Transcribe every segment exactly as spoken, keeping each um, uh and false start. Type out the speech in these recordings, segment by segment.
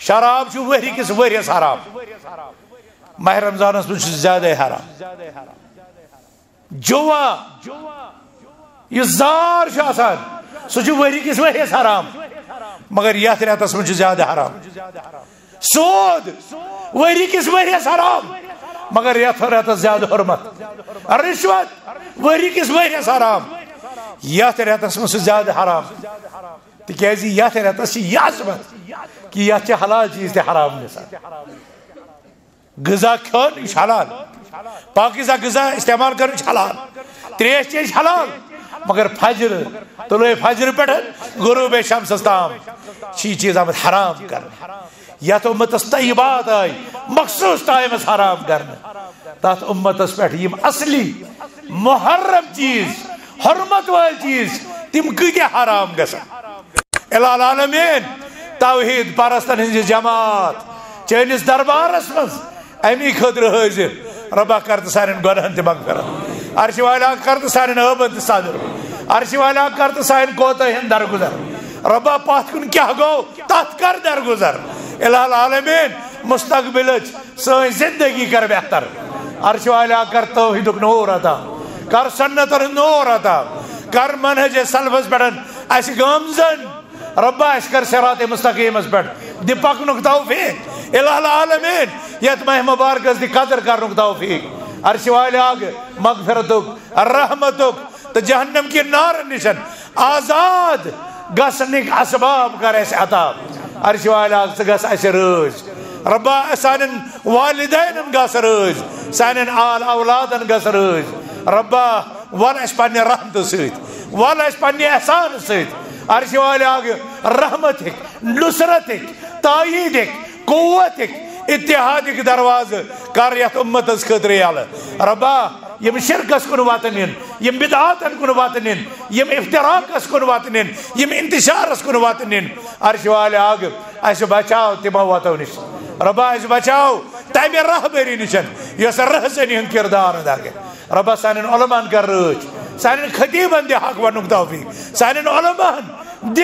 شراب چھُ ؤہرِ کِس ؤہرِس حرام۔ ماہ رمضانس منٛز چھُ زیادَے حرام۔ جوا، یُس زار چھُ آسان، سُہ چھُ ؤہرِ کِس ؤہرِس حرام، مگر یتھ رٮ۪تس منٛز چھُ زیادٕ حرام۔ سود، ؤہرِ کِس ؤہرِس حرام، مگر یتھ رٮ۪تس زیادٕ حرمت۔ رشوت، ؤہرِ کِس ؤہرِس حرام، یتھ رٮ۪تس منٛز چھُ زیادٕ حرام۔ تِکیازِ یتھ رٮ۪تس چھِ یہِ عظمت کہِ یتھ چھِ حلال چیٖز تہِ حرام گژھان۔ غذا کھیوٚن، یہِ چھُ حلال۔ پاکیزہ غذا استعمال کرُن چھُ حلال۔ تریش چیٚنۍ چھِ حلال۔ مگر فجر، طلوع فجر پٮ۪ٹھ غروب شمسس تام چھِ یہِ چیٖز آمٕتۍ حرام کرنہٕ۔ یتھ امتس طیبات آیہِ مخصوص ٹایمس حرام کرنہٕ، تتھ امتس پٮ۪ٹھ یِم اصلی محرم چیٖز، حرمت وٲلۍ چیٖز، تِم کۭتیاہ حرام گژھن؟ الہ العالمین، توحید پرستن ہٕنٛز یہِ جماعت چٲنِس دربارس منٛز امی خٲطرٕ حٲضِر۔ رۄبا، کر تہٕ سانٮ۪ن گۄناہن تہِ مغفرت۔ عرشہِ والیا، کر تہٕ سانٮ۪ن عٲبن تہِ صدر۔ عرشہِ والیا، کر تہٕ سانٮ۪ن کوتاہن درگُزر۔ رۄبا، پتھ کُن کیٛاہ گوٚو، تتھ کر درگُزر۔ الہ العالمین، مستقبلٕچ سٲنۍ زندگی کر بہتر۔ عرشہِ والیا، کر توحیدُک نور عطا، کر سنتن ہُنٛد نور عطا، کر منہج سلفس پٮ۪ٹھ اسہِ گامزن۔ رۄبا، اسہِ کر صراط مستقیمس پٮ۪ٹھ، دِ پکنُک توفیق۔ الہ العالمین، یتھ ماہ مبارکس دِ قدر کرنُک توفیق۔ عرشہِ والیا، مغفرتُک، رحمتُک تہٕ جہنم کہِ نارن نِشن آزاد گژھنٕکۍ اسباب کر اسہِ عطا۔ عرشہِ والیا، ژٕ گژھ اسہِ رٲضۍ۔ رۄبا، سانٮ۪ن والدینن گژھ رٲضۍ، سانٮ۪ن آل اولادن گژھ رٲضۍ۔ رۄبا، ول اسہِ پننہِ رحمتہٕ سۭتۍ، ول اسہِ پننہِ احسانہٕ سۭتۍ۔ عرشہِ والیا، رحمتٕکۍ، نصرتٕکۍ، تاییدٕکۍ، قوتٕکۍ، اتحادٕکۍ دروازٕ کر یتھ امتس خٲطرٕ یلہٕ۔ رۄبا، یِم شرکس کُن وتن یِن، یِم بدعاتن کُن وتن یِن، یِم افتراقس کُن وتن یِن، یِم انتشارس کُن وتن یِن، عرشہِ والیا، اسہِ بچاو تِمو وتو نِش۔ رۄبا، اسہِ بچاو تمہِ رہبری نِش یۄس رہزنی ہُنٛد کردار ادا کرِ۔ رۄبا، سانٮ۪ن علماہن کر رٲچھ، سانٮ۪ن خطیبن دِ حق وننُک توفیق، سانٮ۪ن علماہن دِ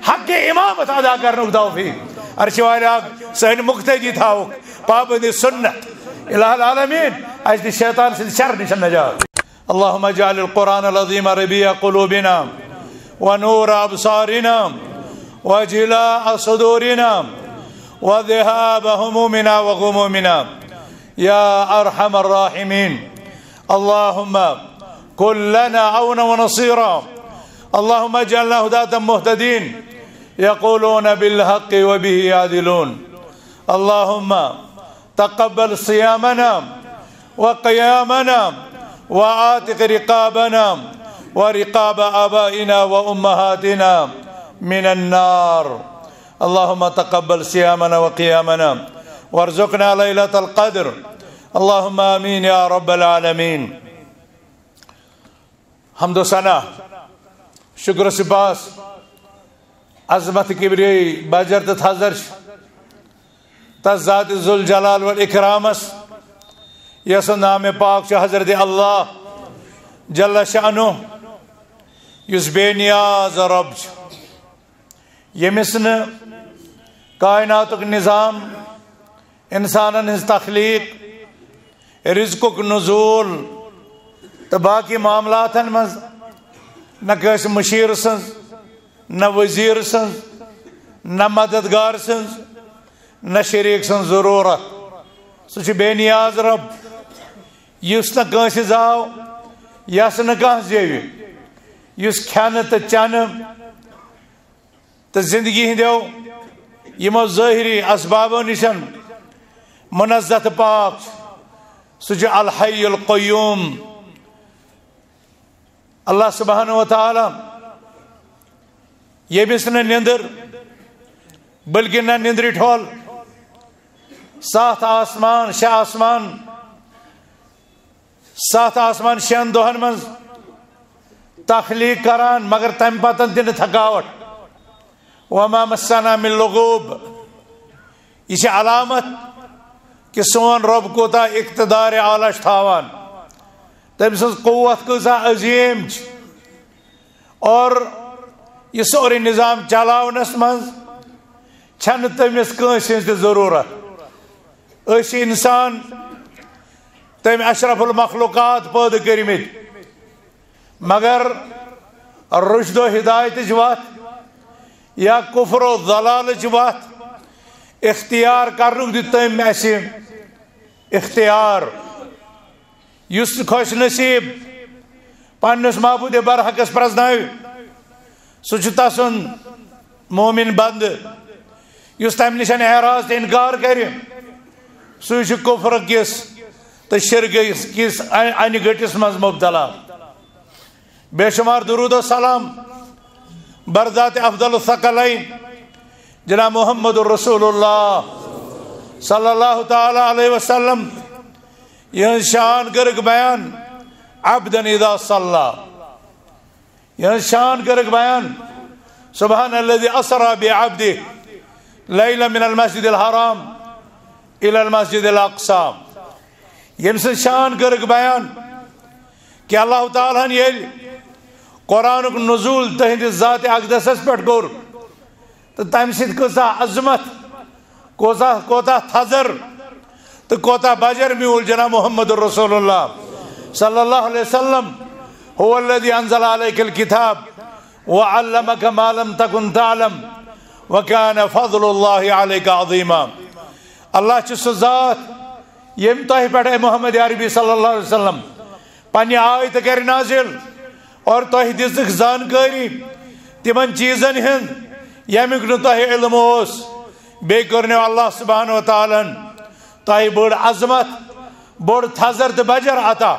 حق امامت ادا کرنُک توفیق۔ عرشہِ والیا، سٲنۍ مقتدی تھاوُکھ پابند سنت۔ الہ العالمین، اسہِ دِ شیطان سٕنٛدِ شر نِش نجات۔ اللهم اجعل القرآن العظيم ربيع قلوبنا ونور أبصارنا وجلاء صدورنا وذهاب همومنا وغمومنا يا أرحم الراحمين. اللهم كن لنا عونا ونصيرا. اللهم اجعلنا هداة مهتدين يقولون بالحق وبه يعدلون. اللهم تقبل صيامنا وقيامنا وأعتق رقابنا ورقاب آبائنا وأمهاتنا من النار. اللهم تقبل صيامنا وقيامنا وارزقنا ليلة القدر. اللهم آمين يا رب العالمين. حمد و ثنا، شکر و سپاس، عظمت کبریائی بجر تہٕ تھزر چھِ تس ذات ذوالجلال والاکرامس، یس نام پاک چھُ حضرت اللہ جل شانہ، یُس بے نیاز رب چھُ، ییٚمِس نہٕ کائناتُک نظام، انسانن ہٕنٛز تخلیق، رزقُک نزول تہٕ باقی معاملاتن منٛز نہ کٲنٛسہِ مشیر سٕنٛز، نہ وزیر سٕنٛز، نہ مددگار سٕنٛز، نہ شریک سٕنٛز ضروٗرت۔ سُہ چھُ بے نیاز رب، یُس نہٕ کٲنٛسہِ زاو، یس نہٕ کانٛہہ زیوِ، یُس کھٮ۪نہٕ تہٕ چٮ۪نہٕ تہٕ زندگی ہٕنٛدیو یِمو ظٲہری اسبابو نِش منزہ تہٕ پاک چھُ۔ سُہ چھُ الحی القیوم۔ اللہ سبحانہ و تعالیٰ، ییٚمِس نہٕ نِندٕر، بلکہِ نہ نِندرِ ٹھۄل، ستھ آسمان، شےٚ آسمان، ستھ آسمان شٮ۪ن دۄہن منٛز تخلیق کران، مگر تمہِ پتن تہِ نہٕ تھکاوٹ۔ وما مسنا من لغوب۔ یہِ چھِ علامت کہِ سون رۄب کوٗتاہ اقتدار اعلیٰ چھُ تھاوان، تٔمۍ سٕنٛز قوت کۭژاہ عظیٖم چھِ۔ اور یہِ سورُے نظام چلاونس منٛز چھنہٕ تٔمِس کٲنٛسہِ ہٕنٛز تہِ ضروٗرت۔ أسۍ چھِ انسان تٔمۍ اشرف المخلوقات پٲدٕ کٔرمٕتۍ، مگر رشد و ہدایتٕچ وتھ یا کفر و ضلالٕچ وتھ اختیار کرنُک دیُت تٔمۍ اسہِ اختیار۔ یُس خۄش نصیب پننِس معبود برحقس پرزناوِ، سُہ چھُ تسُنٛد مومن بندٕ۔ یُس تمہِ نِش اعراض تہٕ انکار کرِ، سُے چھُ کفر کِس تہٕ شرک کِس انہِ گٔٹِس منٛز مبتلا۔ بے شمار درود و سلام بر ذات افضل الثقلین جناب محمد رسول اللہ صلی اللہ تعالی علیہ وسلم، یہنٛز شان کٔرٕکھ بیان، عبدا اذا صلی، یہنٛز شان کٔرٕکھ بیان، سبحان الذي اسرى بعبده ليلا من المسجد الحرام الى المسجد الاقصى۔ ییٚمہِ سٕنٛز شان کٔرٕکھ بیان کہِ اللہ تعالیٰ ہن ییٚلہِ قرآنُک نزول تہنٛدِس ذات اقدسس پٮ۪ٹھ کوٚر، تہٕ تمہِ سۭتۍ کۭژاہ عظمت، کوتاہ کوتاہ تھزر تہٕ کوتاہ بجر میوٗل جناب محمد رسول اللہ صلی اللہ علیہ وسلم۔ هو الذي انزل عليك الكتاب وعلمك ما لم تكن تعلم وكان فضل الله عليك عظيما۔ اللہ چھُ سُہ ذات ییٚمۍ تۄہہِ پٮ۪ٹھ، اے محمد عربی صلی اللہ علیہ وسلم، پننہِ آیتہٕ کرِ نازل اور تۄہہِ دِژٕکھ زانکٲری تِمن چیٖزن ہٕنٛز ییٚمیُک نہٕ تۄہہِ علم اوس۔ بیٚیہِ کٔرنو اللہ سبحانہ و تعالیٰ ہن تۄہہِ بٔڑ عظمت، بوٚڑ تھزر تہٕ بجر عطا۔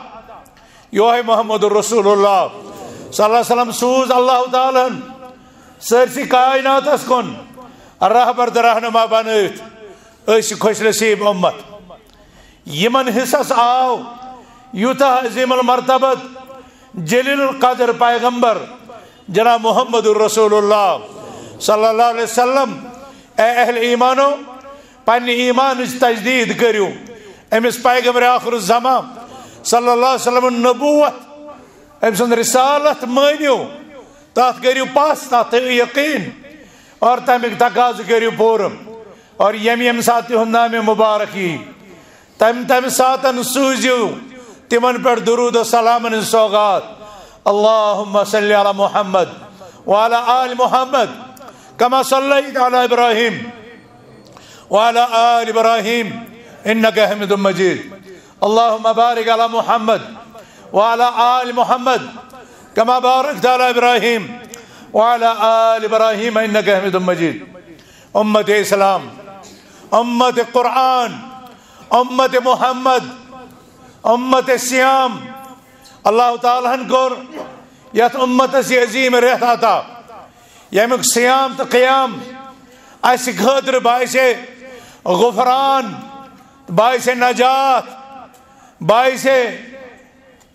یوہے محمد رسول اللہ صلی اللہ علیہ وسلم سوٗز اللہ تعالیٰ ہن سٲرسٕے کائناتس کُن رہبر تہٕ رہنما بنٲوِتھ۔ أسۍ چھِ خۄش نصیب امت۔ یمن حصس آو یوتاہ عظیم المرتبت جلیل القدر پیغمبر جناب محمد رسول اللہ صلی اللہ علیہ وسلم۔ اے اہل ایمانو، پننہِ ایمانٕچ تجدید کٔرِو أمِس پیغمبر آخر الزمان صلی اللہ علیہ وسلم نبوت، أمۍ سُنٛد رسالت مٲنِو، تتھ کٔرِو پس، تتھ تھٲیِو یقین اور تمیُک تقاضہٕ کٔرِو پوٗرٕ۔ اور ییٚمہِ ییٚمہِ ساتہٕ تِہُنٛد نامِ مبارک یی، تمہِ تمہِ ساتن سوٗزِو تِمن پٮ۪ٹھ درود و سلامن ہٕنٛز سوغات۔ اللهم صل على محمد وعلى آل محمد كما صليت على إبراهيم وعلى آل إبراهيم إنك حميد مجيد۔ اللهم بارك على محمد وعلى آل محمد كما باركت على إبراهيم وعلى آل إبراهيم إنك حميد مجيد۔ امت اسلام، امت قرآن، امت محمد، امت صیام۔ اللہ تعالیٰ ہن کوٚر یتھ امتس یہ عظیم رٮ۪تھ عطا، ییٚمیُک صیام تہٕ قیام اسہِ خٲطرٕ باعث غفران، باعث نجات، باعث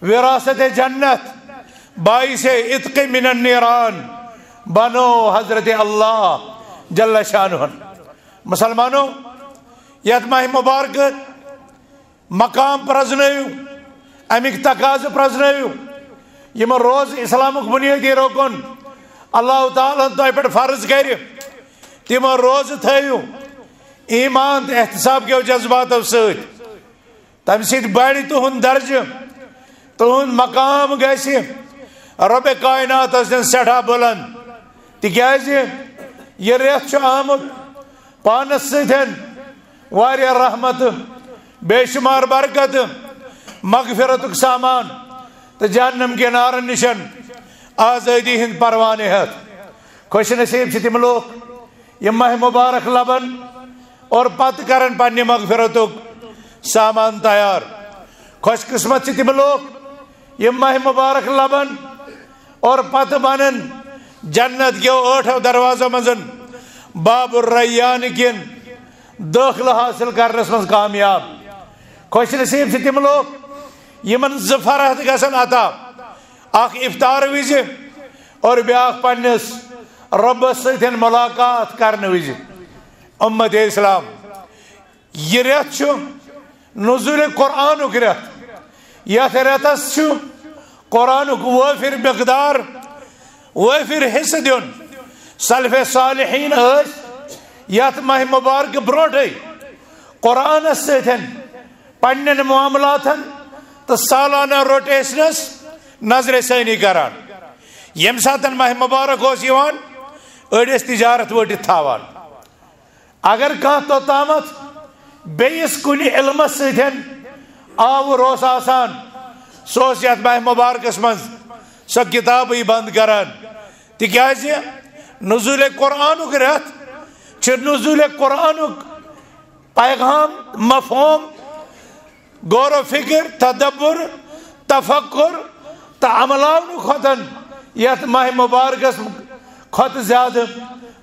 وراثت جنت، باعث عتق من النیران بنو حضرت اللہ جل شانہ۔ مسلمانو، یتھ ماہ مبارک مقام پرزنٲیِو، امیُک تقاضہٕ پرزنٲیِو۔ یِم روز اسلامُک بنیٲدی رکن اللہ تعالیٰ ہن تۄہہِ پٮ۪ٹھ فرض کرِ، تِم روز تھٲیِو ایمان تہٕ احتساب کیو جذباتو سۭتۍ۔ تمہِ سۭتۍ بڑِ تُہُنٛد درجہٕ، تُہُنٛد مقام گژھِ رۄبِ کائناتس نِش سٮ۪ٹھاہ بُلند، تِکیازِ یہِ رٮ۪تھ چھُ آمُت پانس سۭتۍ واریاہ رحمتہٕ، بے شمار برکتہٕ، مغفرتُک سامان تہٕ جہنم کہِ نارن نِش آزٲدی ہٕنٛدۍ پروانہٕ ہٮ۪تھ۔ خوش نصیب چھِ تِم لوٗکھ یِم ماہ مبارک لبن اور پتہٕ کرن پننہِ مغفرتُک سامان تیار۔ خوش قسمت چھِ تِم لوٗکھ یِم ماہ مبارک لبن اور پتہٕ بنن جنت کیو ٲٹھو دروازو منٛز باب الریان کِن دٲخلہٕ حٲصِل کرنس منٛز کامیاب۔ خوش نصیب چھِ تِم لوٗکھ یِمن زٕ فرحت گژھن عطا، اکھ افطار وِزِ اور بیاکھ پننِس رۄبس سۭتۍ ملاقات کرنہٕ وِزِ۔ امت اسلام، یہِ رٮ۪تھ چھُ نزول قرآنُک رٮ۪تھ۔ یتھ رٮ۪تس چھُ قرآنُک وٲفر مقدار، وٲفر حصہٕ دیُن۔ سلف صالحین ٲسۍ یتھ ماہ مبارکہٕ برونٛٹھٕے قرآنس سۭتۍ پننٮ۪ن معاملاتن تہٕ سالانہ روٹیشنس نظرِ ثٲنی کران، ییٚمہِ ساتن ماہ مبارک اوس یِوان، أڑۍ ٲسۍ تجارت وٲٹِتھ تھاوان۔ اگر کانٛہہ توٚتامتھ بیٚیِس کُنہِ علمس سۭتۍ آوُر اوس آسان، سُہ اوس یتھ ماہ مبارکس منٛز سۄ کتابٕے بند کران، تِکیازِ نزول قرآنُک رٮ۪تھ چھُ نزول قرآنُک پیغام، مفہوم، غور و فکر، تدبر، تفکر تہٕ عملاونہٕ کھۄتہٕ یتھ ماہ مبارکس کھۄتہٕ زیادٕ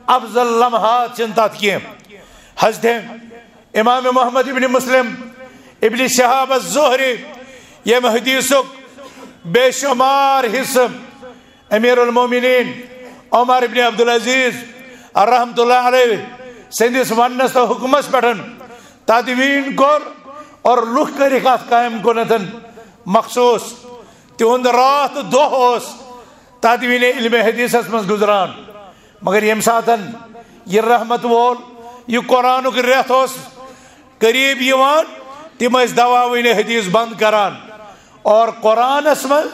افضل لمحات چھِنہٕ تتھ کینٛہہ۔ حضرت امام محمد ابن مسلم، ابن شہاب الزہری، ییٚمہِ حدیثُک بے شمار حصہٕ امیر المومنین عمر ابن عبدالعزیز رحمت اللہ علیہ سٕنٛدِس وننس تہٕ حکمس پٮ۪ٹھ تدوین کوٚر اور لُکھ کٔرِکھ اتھ قائم کُنتھن مخصوص۔ تِہُنٛد راتھ دۄہ اوس تدوین علم حدیثس منٛز گُزران، مگر ییٚمہِ ساتن یہِ رحمت وول، یہِ قرآنُک رٮ۪تھ اوس قریب یِوان، تِم ٲسۍ دواوین حدیث بند کران اور قرآنس منٛز،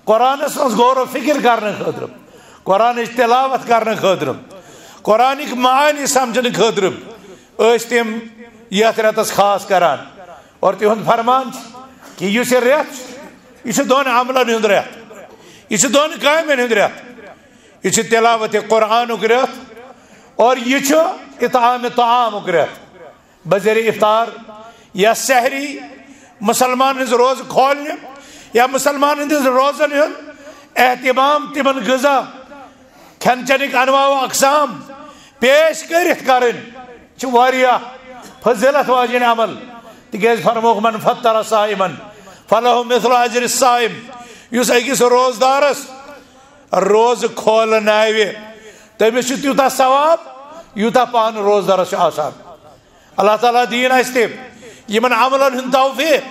قرآنس منٛز غور و فکر کرنہٕ خٲطرٕ، قرآنٕچ تلاوت کرنہٕ خٲطرٕ، قرآنٕکۍ معانی سمجھنہٕ خٲطرٕ ٲسۍ تِم یتھ رٮ۪تس خاص کران۔ اور تِہُنٛد فرمان چھُ کہِ یُس یہِ رٮ۪تھ چھُ، یہِ چھُ دۄن عملن ہُنٛد رٮ۪تھ، یہِ چھُ دۄن کامٮ۪ن ہُنٛد رٮ۪تھ۔ یہِ چھُ تلاوت قرآنُک رٮ۪تھ اور یہِ چھُ اطعام طعامُک رٮ۪تھ۔ بذریعہ افطار یا سحری مسلمان ہٕنٛز روزٕ کھولنہِ یا مسلمان ہٕنٛدِس روزن ہُنٛد اہتمام، تِمن غذا، کھٮ۪ن چٮ۪نٕکۍ انواع و اقسام پیش کٔرِتھ کرٕنۍ چھِ واریاہ فضیلت واجیٚنۍ عمل، تِکیازِ فرمووُکھ، "من فطر صائما فلہ مثل اجر الصائم"، یُس أکِس روزدارس روزٕ کھولناوِ، تٔمِس چھُ تیوٗتاہ ثواب یوٗتاہ پانہٕ روزدارس چھُ آسان۔ اللہ تعالیٰ دِیِن اَسہِ تہِ یِمن عملن ہُنٛد توفیق۔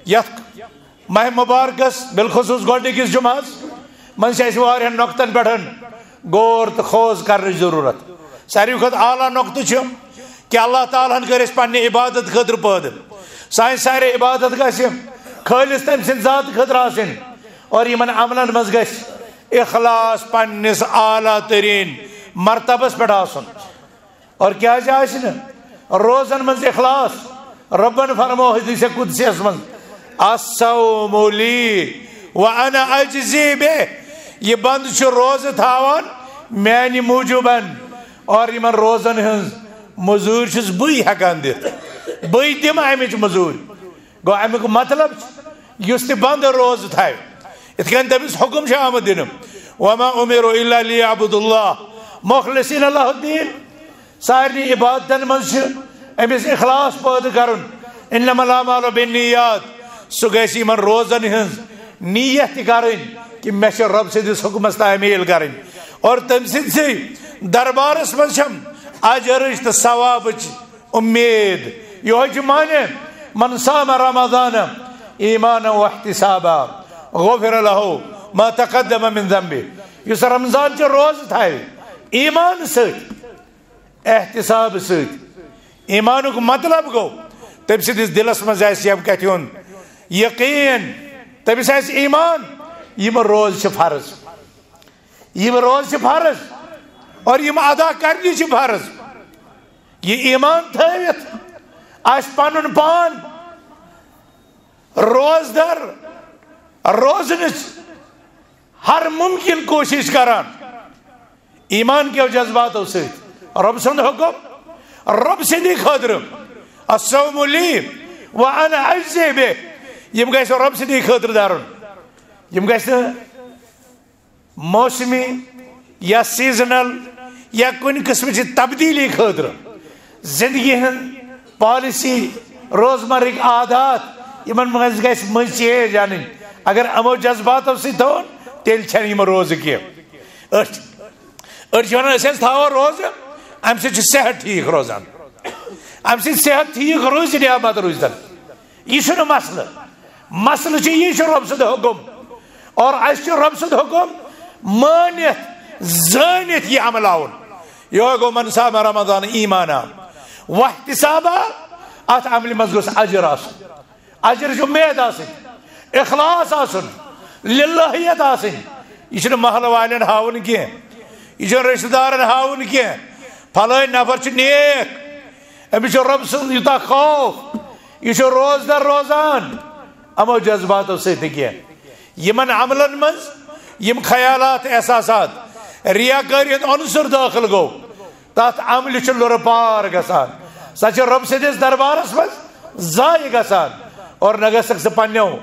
یتھ ماہ مبارکس، بالخصوص گۄڈٕنِکِس جمعس منٛز، چھِ اَسہِ واریاہن نۄقطن پٮ۪ٹھ غور تہٕ خوض کرنٕچ ضروٗرت۔ ساروی کھۄتہٕ اعلیٰ نۄقطہٕ چھُ کہِ اللہ تعالیٰ ہن کٔرۍ أسۍ پننہِ عبادت خٲطرٕ پٲدٕ۔ سانہِ سارے عبادت گژھِ خٲلص تٔمۍ سٕنٛدِ ذاتہٕ خٲطرٕ آسٕنۍ اور یِمن عملن منٛز گژھِ اخلاص پننِس اعلیٰ تریٖن مرتبس پٮ۪ٹھ آسُن۔ اور کیازِ آسہِ نہٕ روزن منٛز اخلاص؟ رۄبن فرموو حدیث قدسیس منٛز، "الصوم لی وانا اجزی بہ"، یہِ بنٛدٕ چھُ روزٕ تھاوان میانہِ موٗجوٗبن، اور یِمن روزن ہٕنٛز مٔزوٗرۍ چھُس بٕے ہٮ۪کان دِتھ، بٕے دِمہٕ امِچ مٔزوٗرۍ۔ گوٚو، امیُک مطلب چھُ، یُس تہِ بنٛدٕ روزٕ تھاوِ، یِتھ کٔنۍ تٔمِس حُکم چھُ آمُت دِنہٕ، "وما امروا الا لیعبدوا اللہ مخلصین لہ الدین"، سارنٕے عبادتن منٛز چھُ أمِس اخلاص پٲدٕ کرُن، "انما الاعمال بالنیات"، سُہ گژھِ یِمن روزن ہٕنٛز نیت تہِ کرٕنۍ کہِ مےٚ چھِ رۄب سٕنٛدِس حُکمس تعمیٖل کرٕنۍ اور تٔمۍ سٕنٛدسٕے دربارس منٛز چھم اجرٕچ تہٕ ثوابٕچ امید۔ یہوے چھُ معنی، "من صام رمضان ایمانا واحتسابا غفر له ما تقدم من ذنبه"۔ یُس رمضان چہِ روزٕ تھاوِ ایمان سۭتۍ، احتساب سۭتۍ، ایمانُک مطلب گوٚو، تٔمۍ سٕنٛدِس دِلس منٛز آسہِ ییٚمہِ کتھِ ہُنٛد یقین، تٔمِس آسہِ ایمان، یِم روزٕ چھِ فرض، یِم روزٕ چھِ فرض اور یِم ادا کرنہِ چھِ فرض۔ یہِ ایمان تھٲوِتھ آسہِ پنُن پان روزدار روزنٕچ ہر ممکن کوٗشِش کران، ایمان کیو جذباتو سۭتۍ۔ رۄب سُنٛد حُکم، رۄب سٕنٛدی خٲطرٕ، "الصوم لی وانا اجزی بہ"، یِم گژھِ رۄب سٕنٛدی خٲطرٕ درُن، یِم گژھِ نہٕ موسمی یا سیزنل یا کُنہِ قٕسمٕچہِ تبدیٖلی خٲطرٕ۔ زندگی ہٕنٛز پالیسی، روزمرٕکۍ عادات، یِمن منٛز گژھِ مٔنٛزۍ چینج اَنٕنۍ۔ اگر یِمو جذباتو سۭتۍ تھوٚوُن، تیٚلہِ چھَنہٕ یِم روزٕ کینٛہہ۔ أسۍ چھِ، أسۍ چھِ وَنان، أسۍ حظ تھاوو روزٕ، اَمہِ سۭتۍ چھُ صحت ٹھیٖک روزان۔ اَمہِ سۭتۍ صحت ٹھیٖک روزِ، نعمت روزِ تَن۔ یہِ چھُنہٕ مسلہٕ۔ مسلہٕ چھُ، یہِ چھُ رۄب سُنٛد حُکُم۔ اور اَسہِ چھُ رۄب سُنٛد حُکُم مٲنِتھ، زٲنِتھ یہِ عملاوُن۔ یہوے گوٚو من صام رمضان ایمانا واحتسابا۔ اتھ عملہِ منٛز گوٚژھ اجر آسُن، اجرٕچ اُمید آسٕنۍ، اخلاص آسُن، للہیت آسٕنۍ۔ یہِ چھُنہٕ محلہٕ والٮ۪ن ہاوُن کینٛہہ، یہِ چھُنہٕ رشتہٕ دارن ہاوُن کینٛہہ۔ پھلٲنۍ نفر چھُ نیک، أمِس چھُ رۄب سُنٛد یوٗتاہ خوف، یہِ چھُ روزدر روزان۔ یِمو جذباتو سۭتۍ نہٕ کینٛہہ۔ یِمن عملن منٛز یِم خیالات، احساسات، ریاکٲری ہُنٛد عنصر دٲخل گوٚو، تتھ عملہِ چھُ لُرٕ پار گژھان۔ سۄ چھِ رۄب سٕنٛدِس دربارس منٛز ضایع گژھان۔ اور نہ گژھکھ ژٕ پننیو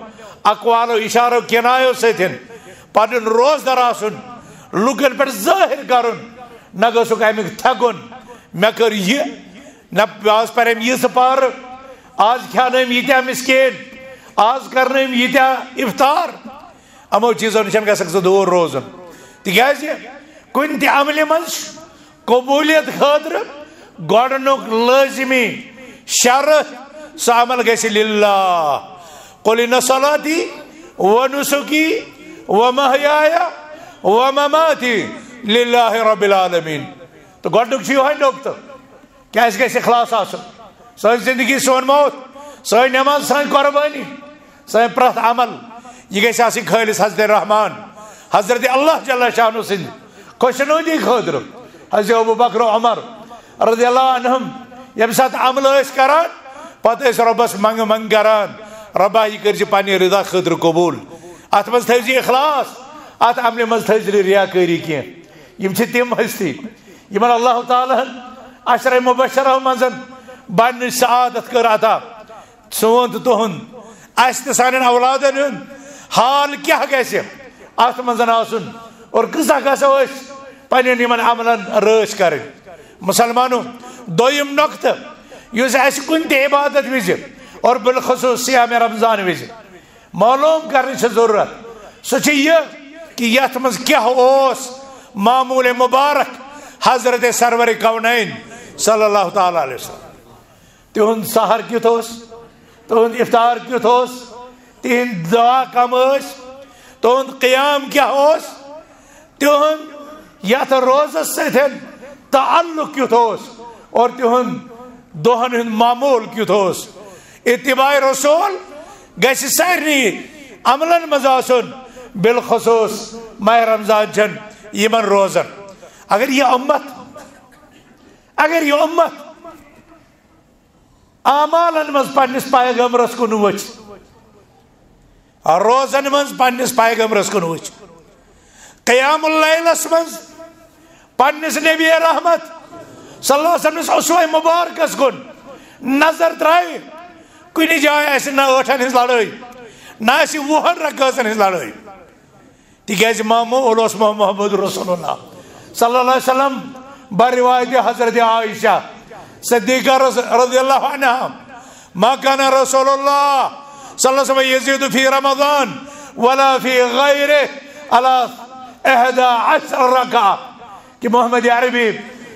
اقوالو، اشارو، کنایو سۭتۍ پنُن روزدر آسُن، لُکن پٮ۪ٹھ ظٲہر کرُن۔ نہ گژھکھ امیُک تھٮ۪کُن، مےٚ کٔر یہِ، نہ آز پریم ییٖژٕ پارٕ، آز کھیانٲوِم ییٖتیٛاہ مسکین، آز کرنٲوِم ییٖتیٛاہ افطار۔ یِمو چیٖزو نِش گژھکھ ژٕ دوٗر روزُن، تِکیٛازِ کُنہِ تہِ عملہِ منٛز چھُ قبولیت خٲطرٕ گۄڈٕنیُک لٲزمی شرط، سُہ عمل گژھِ للہ۔ قل ان صلاتی و نسکی و محیایا و مماتی للہ رب العالمین۔ تہٕ گۄڈٕنیُک چھُ یِہوٚے نۄقطہٕ۔ کیٛازِ گژھِ اخلاص آسُن؟ سٲنۍ زندگی، سون موت، سٲنۍ نماز، سٲنۍ قربٲنی، سٲنۍ پرٛٮ۪تھ عمل، یہِ گژھِ آسٕنۍ خٲلص حضرت رحمان، حضرت اللہ جل شانہ سٕنٛدِ خۄشنودی خٲطرٕ۔ حضرت ابو بکر و عمر رضی اللہ عنہم ییٚمہِ ساتہٕ عملہٕ ٲسۍ کران، پتہٕ ٲسۍ رۄبس منٛگہٕ منٛگہٕ کران، "رۄبا، یہِ کٔرۍ زِ پننہِ رضا خٲطرٕ قبوٗل۔" اتھ منٛز تھٲوۍ زِ اخلاص، اتھ عملہِ منٛز تھٲوۍ زِ نہٕ ریاکٲری کینٛہہ۔ یِم چھِ تِم ہستی یِمن اللہ تعالیٰ ہن عشرہ مبشرہ منٛز بننٕچ سعادت کٔر عطا۔ سون تہٕ تُہُنٛد، اسہِ تہٕ سانٮ۪ن اولادن ہُنٛد حال کیٛاہ گژھِ اتھ منٛز آسُن، اور کۭژاہ گژھو أسۍ پننٮ۪ن یِمن عملن رٲچھ کرٕنۍ؟ مسلمانو، دوٚیِم نۄقطہٕ یُس اسہِ کُنہِ تہِ عبادت وِزِ اور بالخصوص صیام رمضان وِزِ معلوم کرنٕچ چھِ ضروٗرت، سُہ چھُ یہِ کہِ یتھ منٛز کیٛاہ اوس معمول مبارک حضرت سرور کونین صلی اللہ تعالیٰ علیہ وسلم۔ تِہُنٛد سحر کیُتھ اوس، تِہُنٛد افطار کیُتھ اوس، تِہِنٛدۍ دعا کم ٲسۍ، تِہُنٛد قیام کیٛاہ اوس، تِہُنٛد یتھ روزس سۭتۍ تعلق کیُتھ اوس، اور تِہُنٛد دۄہن ہُنٛد معمول کیُتھ اوس۔ اتباع رسول گژھِ سارنٕے عملن منٛز آسُن، بالخصوص ماہ رمضان چٮ۪ن یِمن روزن۔ اگر یہِ اُمت، اگر یہِ اُمت اعمالن منٛز پننِس پیغمبرس کُن وٕچھ، روزن منٛز پننِس پیغمبرس کُن وٕچھ، قیام اللیلس منٛز پننِس نبی رحمت صلی اللہ علیہ وسلمس اسوہ مبارکس کُن نظر ترٛایہِ، کُنہِ جایہِ آسہِ نہ ٲٹھن ہٕنٛز لڑٲے، نہ آسہِ وُہن رکٲژن ہٕنٛز لڑٲے۔ تِکیٛازِ معمول اوس محمد رسول اللہ صلی اللہ علیہ وسلم۔ بر روایت حضرت عائشہ صدیقہ رض-، رضی اللہ عنہا، "ما كان رسول الله صلى الله عليه وسلم يزيد في رمضان ولا في غيره على إحدى عشر ركعة"، کہ محمد عربی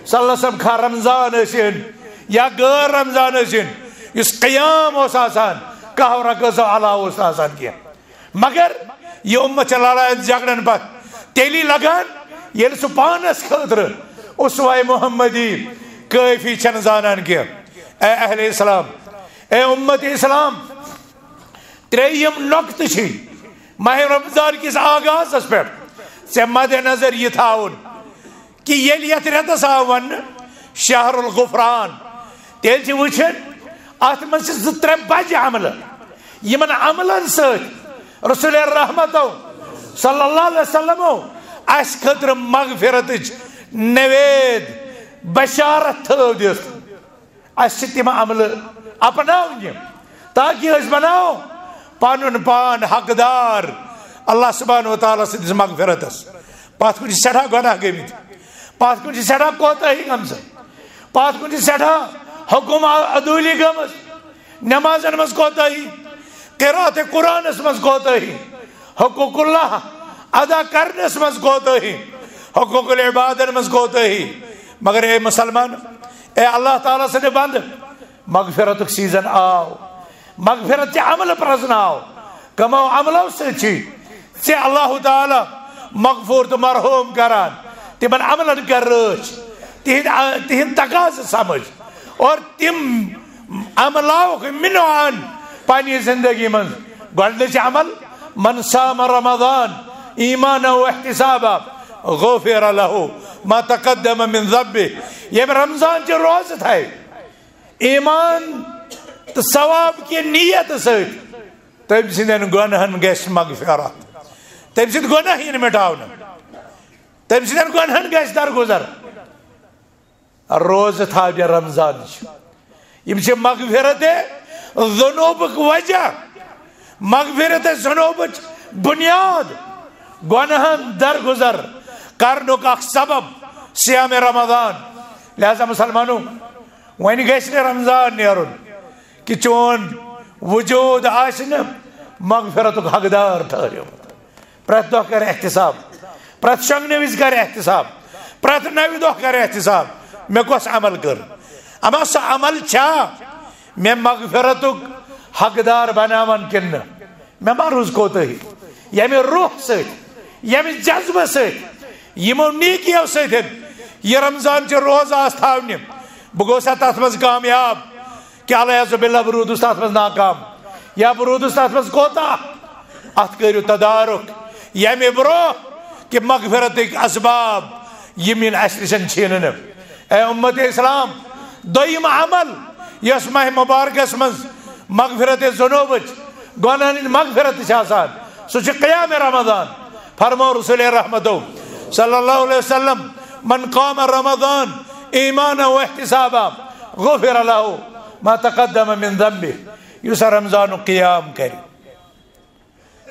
صلی اللہ علیہ وسلم خواہ رمضان ٲسِن یا غٲر رمضان ٲسِن، یُس قیام اوس آسان، کہو رکٲژو علاوٕ اوس نہٕ آسان کینٛہہ۔ مگر یہِ اُمت چھِ لڑاین جھگڑن پتہٕ تیٚلی لگان، ییٚلہِ سُہ پانس خٲطرٕ اسوہ محمدی کٲفی چھنہٕ زانان کینٛہہ۔ اے اہل اسلام، اے امت اسلام، ترٛیٚیِم نۄقطہٕ چھِ ماہ رمضان کِس آغازس پٮ۪ٹھ ژےٚ مد نظر یہِ تھاوُن، کہ ییٚلہِ یتھ رٮ۪تس آو وننہٕ شہر الغفران، تیٚلہِ چھِ وٕچھِنۍ اتھ منٛز چھِ زٕ ترٛےٚ بجہِ عملہٕ، یِمن عملن سۭتۍ رسول رحمتو صلی اللہ علیہ وسلمو اسہِ خٲطرٕ مغفرتٕچ نوید بشارت تھٲو دِژ۔ اسہِ چھِ تِم عملہٕ اپناونہِ تاکہ أسۍ بناوو پنُن پان حقدار اللہ سبحانہ و تعالیٰ سٕنٛدِس مغفرتس۔ پتھ کُن چھِ سٮ۪ٹھاہ گۄناہ گٔمٕتۍ، پتھ کُن چھِ سٮ۪ٹھاہ کوتاہی گٔمژٕ، پتھ کُن چھِ سٮ۪ٹھاہ حکم عدولی گٔمٕژ، نمازن منٛز کوتاہی، قرات قرآنس منٛز کوتاہی، حقوق اللہ ادا کرنس منٛز کوتاہی، حقوق العبادن منٛز کوتاہی۔ مگر اے مسلمان، اے اللہ تعالیٰ سٕنٛدِ بندٕ، مغفرتُک سیزن آو، مغفرت چہِ عملہٕ پرزناو۔ کمو عملو سۭتۍ چھُے ژےٚ اللہ تعالیٰ مغفور تہٕ مرحوم کران۔ تِمن عملن کر رٲچھ، تہند تہند تقاضہٕ سمجھ اور تم عملاوک منوان پننہِ زندگی منٛز۔ گۄڈٕنیُک عمل، من صام رمضان ایمانا و احتسابا غفر له ما تقدم من ذنبه۔ ییٚمۍ رمضان چہِ روزٕ تھایہِ ایمان تہٕ ثواب کہِ نیت سۭتۍ، تٔمۍ سٕنٛدٮ۪ن گۄنہَن گژھِ مغفرت، تٔمۍ سٕنٛدۍ گۄناہ یِن مٹاونہٕ، تٔمۍ سٕنٛدٮ۪ن گۄنہَن گژھِ درگُزر۔ روزٕ تھاونہِ رمضان چھِ، یِم چھِ مغفرت ذنوبُک وجہ، مغفرت ذنوبٕچ بنیاد، گۄنہَن درگُزر کرنُک اکھ سبب صیام رمضان۔ لہذا مسلمانو، وۄنۍ گژھِ نہٕ رمضان نیرُن کہِ چون وجود آسہِ نہٕ مغفرتُک حقدار ٹھہریومُت۔ پرٛٮ۪تھ دۄہ کر احتساب، پرٛٮ۪تھ شۄنٛگنہٕ وِزِ کر احتساب، پرٛٮ۪تھ نوِ دۄہ کر احتساب، مےٚ کۄس عمل کٔر؟ اما سۄ عمل چھا مےٚ مغفرتُک حقدار بناوان کِنہٕ نہٕ؟ مےٚ ما روٗز کوتٲہی؟ ییٚمہِ روح سۭتۍ، ییٚمہِ جذبہٕ سۭتۍ، یِمو نیکیو سۭتۍ یہِ رمضان چہِ روزٕ آس تھاونہِ، بہٕ گوسا تتھ منٛز کامیاب؟ کیا العیاذ باللہ، بہٕ روٗدُس تَتھ منٛز ناکام، یا بہٕ روٗدُس تَتھ منٛز کوتاہ؟ اَتھ کٔرِو تدارُک ییٚمہِ برونٛہہ کہِ مغفرتٕکۍ اسباب یِم یِن اَسہِ نِش چھینہٕ۔ اے اُمت اسلام، دوٚیِم عمل یۄس ماہِ مبارکس منٛز مغفرت ذنوبٕچ، گۄناہن ہٕنٛدۍ مغفرت چھِ آسان، سُہ چھُ قیام رمضان۔ فرمو رسول رحمتو صلی اللہ علیہ وسلم، من قام رمضان ایمانا و احتسابا غفر له ما تقدم من ذنبه۔ یُس رمضانُک قیام کرِ،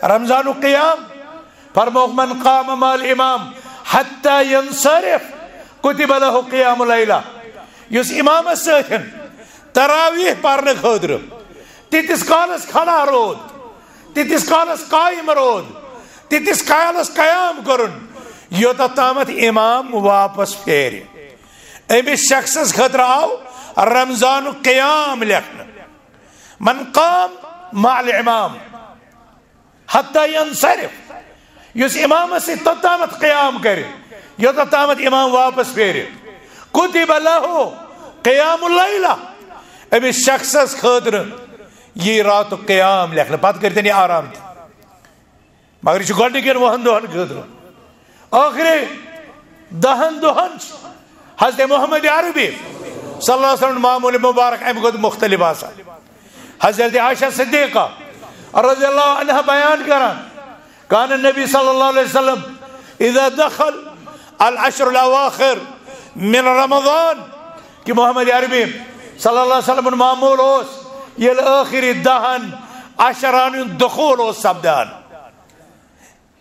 رمضانُک قیام، فرموک، من قام مع الامام حتى ينصرف كتب له قيام ليلة۔ یُس امامس سۭتۍ تراویح پرنہٕ خٲطرٕ تیٖتِس کالس کھڑا روٗد، تیٖتِس کالس قٲیِم روٗد، تیٖتِس کالس قیام کوٚرُن، یوٚتتھ تامتھ امام واپس پھیرِ، أمِس شخصس خٲطرٕ آو رمضانُک قیام لیکھنہٕ۔ من قام مع الامام حتى ينصرف، یُس امامس سۭتۍ توٚتامتھ قیام کرِ، یوٚتتھ تامتھ امام واپس پھیرِ، كتب له قيام ليلة، أمِس شخصس خٲطرٕ یی راتُک قیام لیکھنہٕ، پتہٕ کٔرۍ تٔمۍ یہِ آرام تہِ۔ مگر یہِ چھُ گۄڈٕنِکٮ۪ن وُہن دۄہن خٲطرٕ۔ ٲخری دہن دۄہن چھُ حضرت محمد عربی صلی اللہ علیہ وسلم معمول مبارک امہِ کھۄتہٕ مختلف آسان۔ حضرت عائشہ صدیقہ رضی اللہ عنہا بیان کران، كان النبي صلى الله عليه وسلم إذا دخل العشر الأواخر من رمضان، کہ محمد عربی صلی اللہ علیہ وسلم معمول اوس ییٚلہِ ٲخری دہن عشرن ہُنٛد دخول اوس سپدان،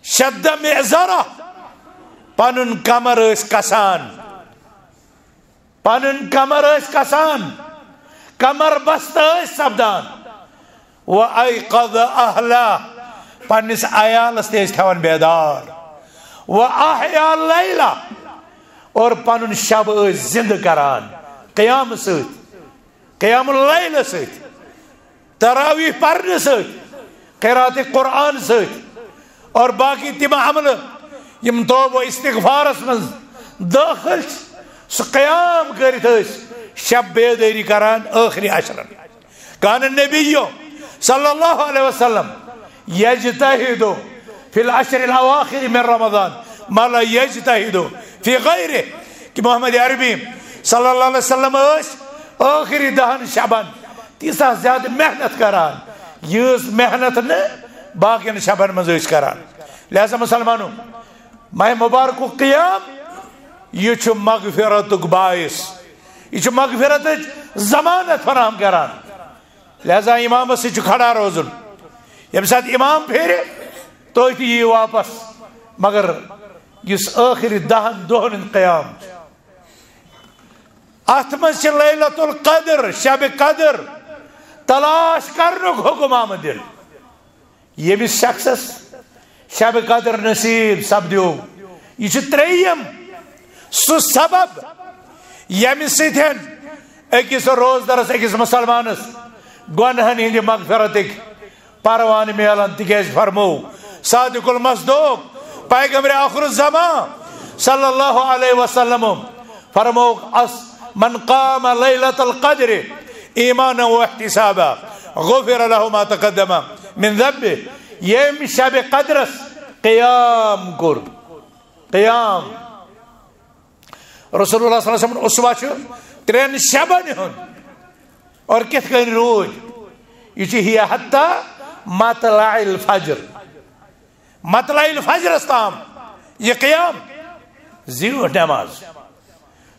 شد مئزرہ، پنُن کمر ٲسۍ کسان، پنُن کمر ٲسۍ کسان، کمر بستہٕ ٲسۍ سپدان۔ و ایقظ اہلہ، پننِس عیالس تہِ ٲسۍ تھاوان بیدار۔ و احیا اللیلہ، اور پنُن شب ٲسۍ زندٕ کران قیام سۭتۍ، قیام اللیل سۭتۍ، تراویح پرنہٕ سۭتۍ، قرات قرآن سۭتۍ، اور باقی تِم عملہٕ یِم توبہ و استغفارس منٛز دٲخل چھِ۔ سُہ قیام کٔرِتھ ٲسۍ شب بیدٲری کران ٲخری عشرن۔ كان النبي صلى الله عليه وسلم يجتهد في العشر الأواخر من رمضان ما لا يجتهد في غيره، کہ محمد عربی صلی اللہ علیہ وسلم ٲسۍ ٲخری دہن شبن تیٖژاہ زیادٕ محنت کران، ییٖژ محنت نہٕ باقین شبن منٛز ٲسۍ کران۔ لہذا مسلمانو، ماہِ مبارکُک قیام، یہِ چھُ مغفرتُک باعث، یہِ چھُ مغفرتٕچ ضمانت فراہم کران۔ لہذا امامس سۭتۍ چھُ کھڑا روزُن۔ ییٚمہِ ساتہٕ امام پھیرِ، تُہۍ تہِ یِیِو واپس۔ مگر یُس ٲخری دہن دۄہن ہُنٛد قیام چھُ، اتھ منٛز چھِ لیلۃ القدر، شب قدر تلاش کرنُک حکم آمُت دِنہٕ۔ ییٚمِس شخصس شب قدر نصیب سپدیو، یہِ چھُ ترٛیٚیِم سُہ سبب ییٚمہِ سۭتۍ أکِس روزدرس، أکِس مسلمانس گۄنہن ہٕنٛدِ مغفرتٕکۍ پروانہٕ میلان، تِکیازِ فرموو صادق المصدوق پیغمبر آخر الزمان صلی اللہ علیہ وسلم، فرموک، اس من قام لیلۃ القدر ایمانا و احتسابا غفر له ما تقدم من ذنبه۔ ییٚمۍ شب قدرس قیام کوٚر، قیام۔ رسول اللہ صلی اللہ علیہ وسلم اسوہ چھُ ترٛٮ۪ن شبن ہُنٛد۔ اور کِتھ کٔنۍ روٗدۍ؟ یہِ چھُ ہی حتی مطلع الفجر۔ مطلع الفجرس تام یہِ قیام، زیوٗٹھ نماز،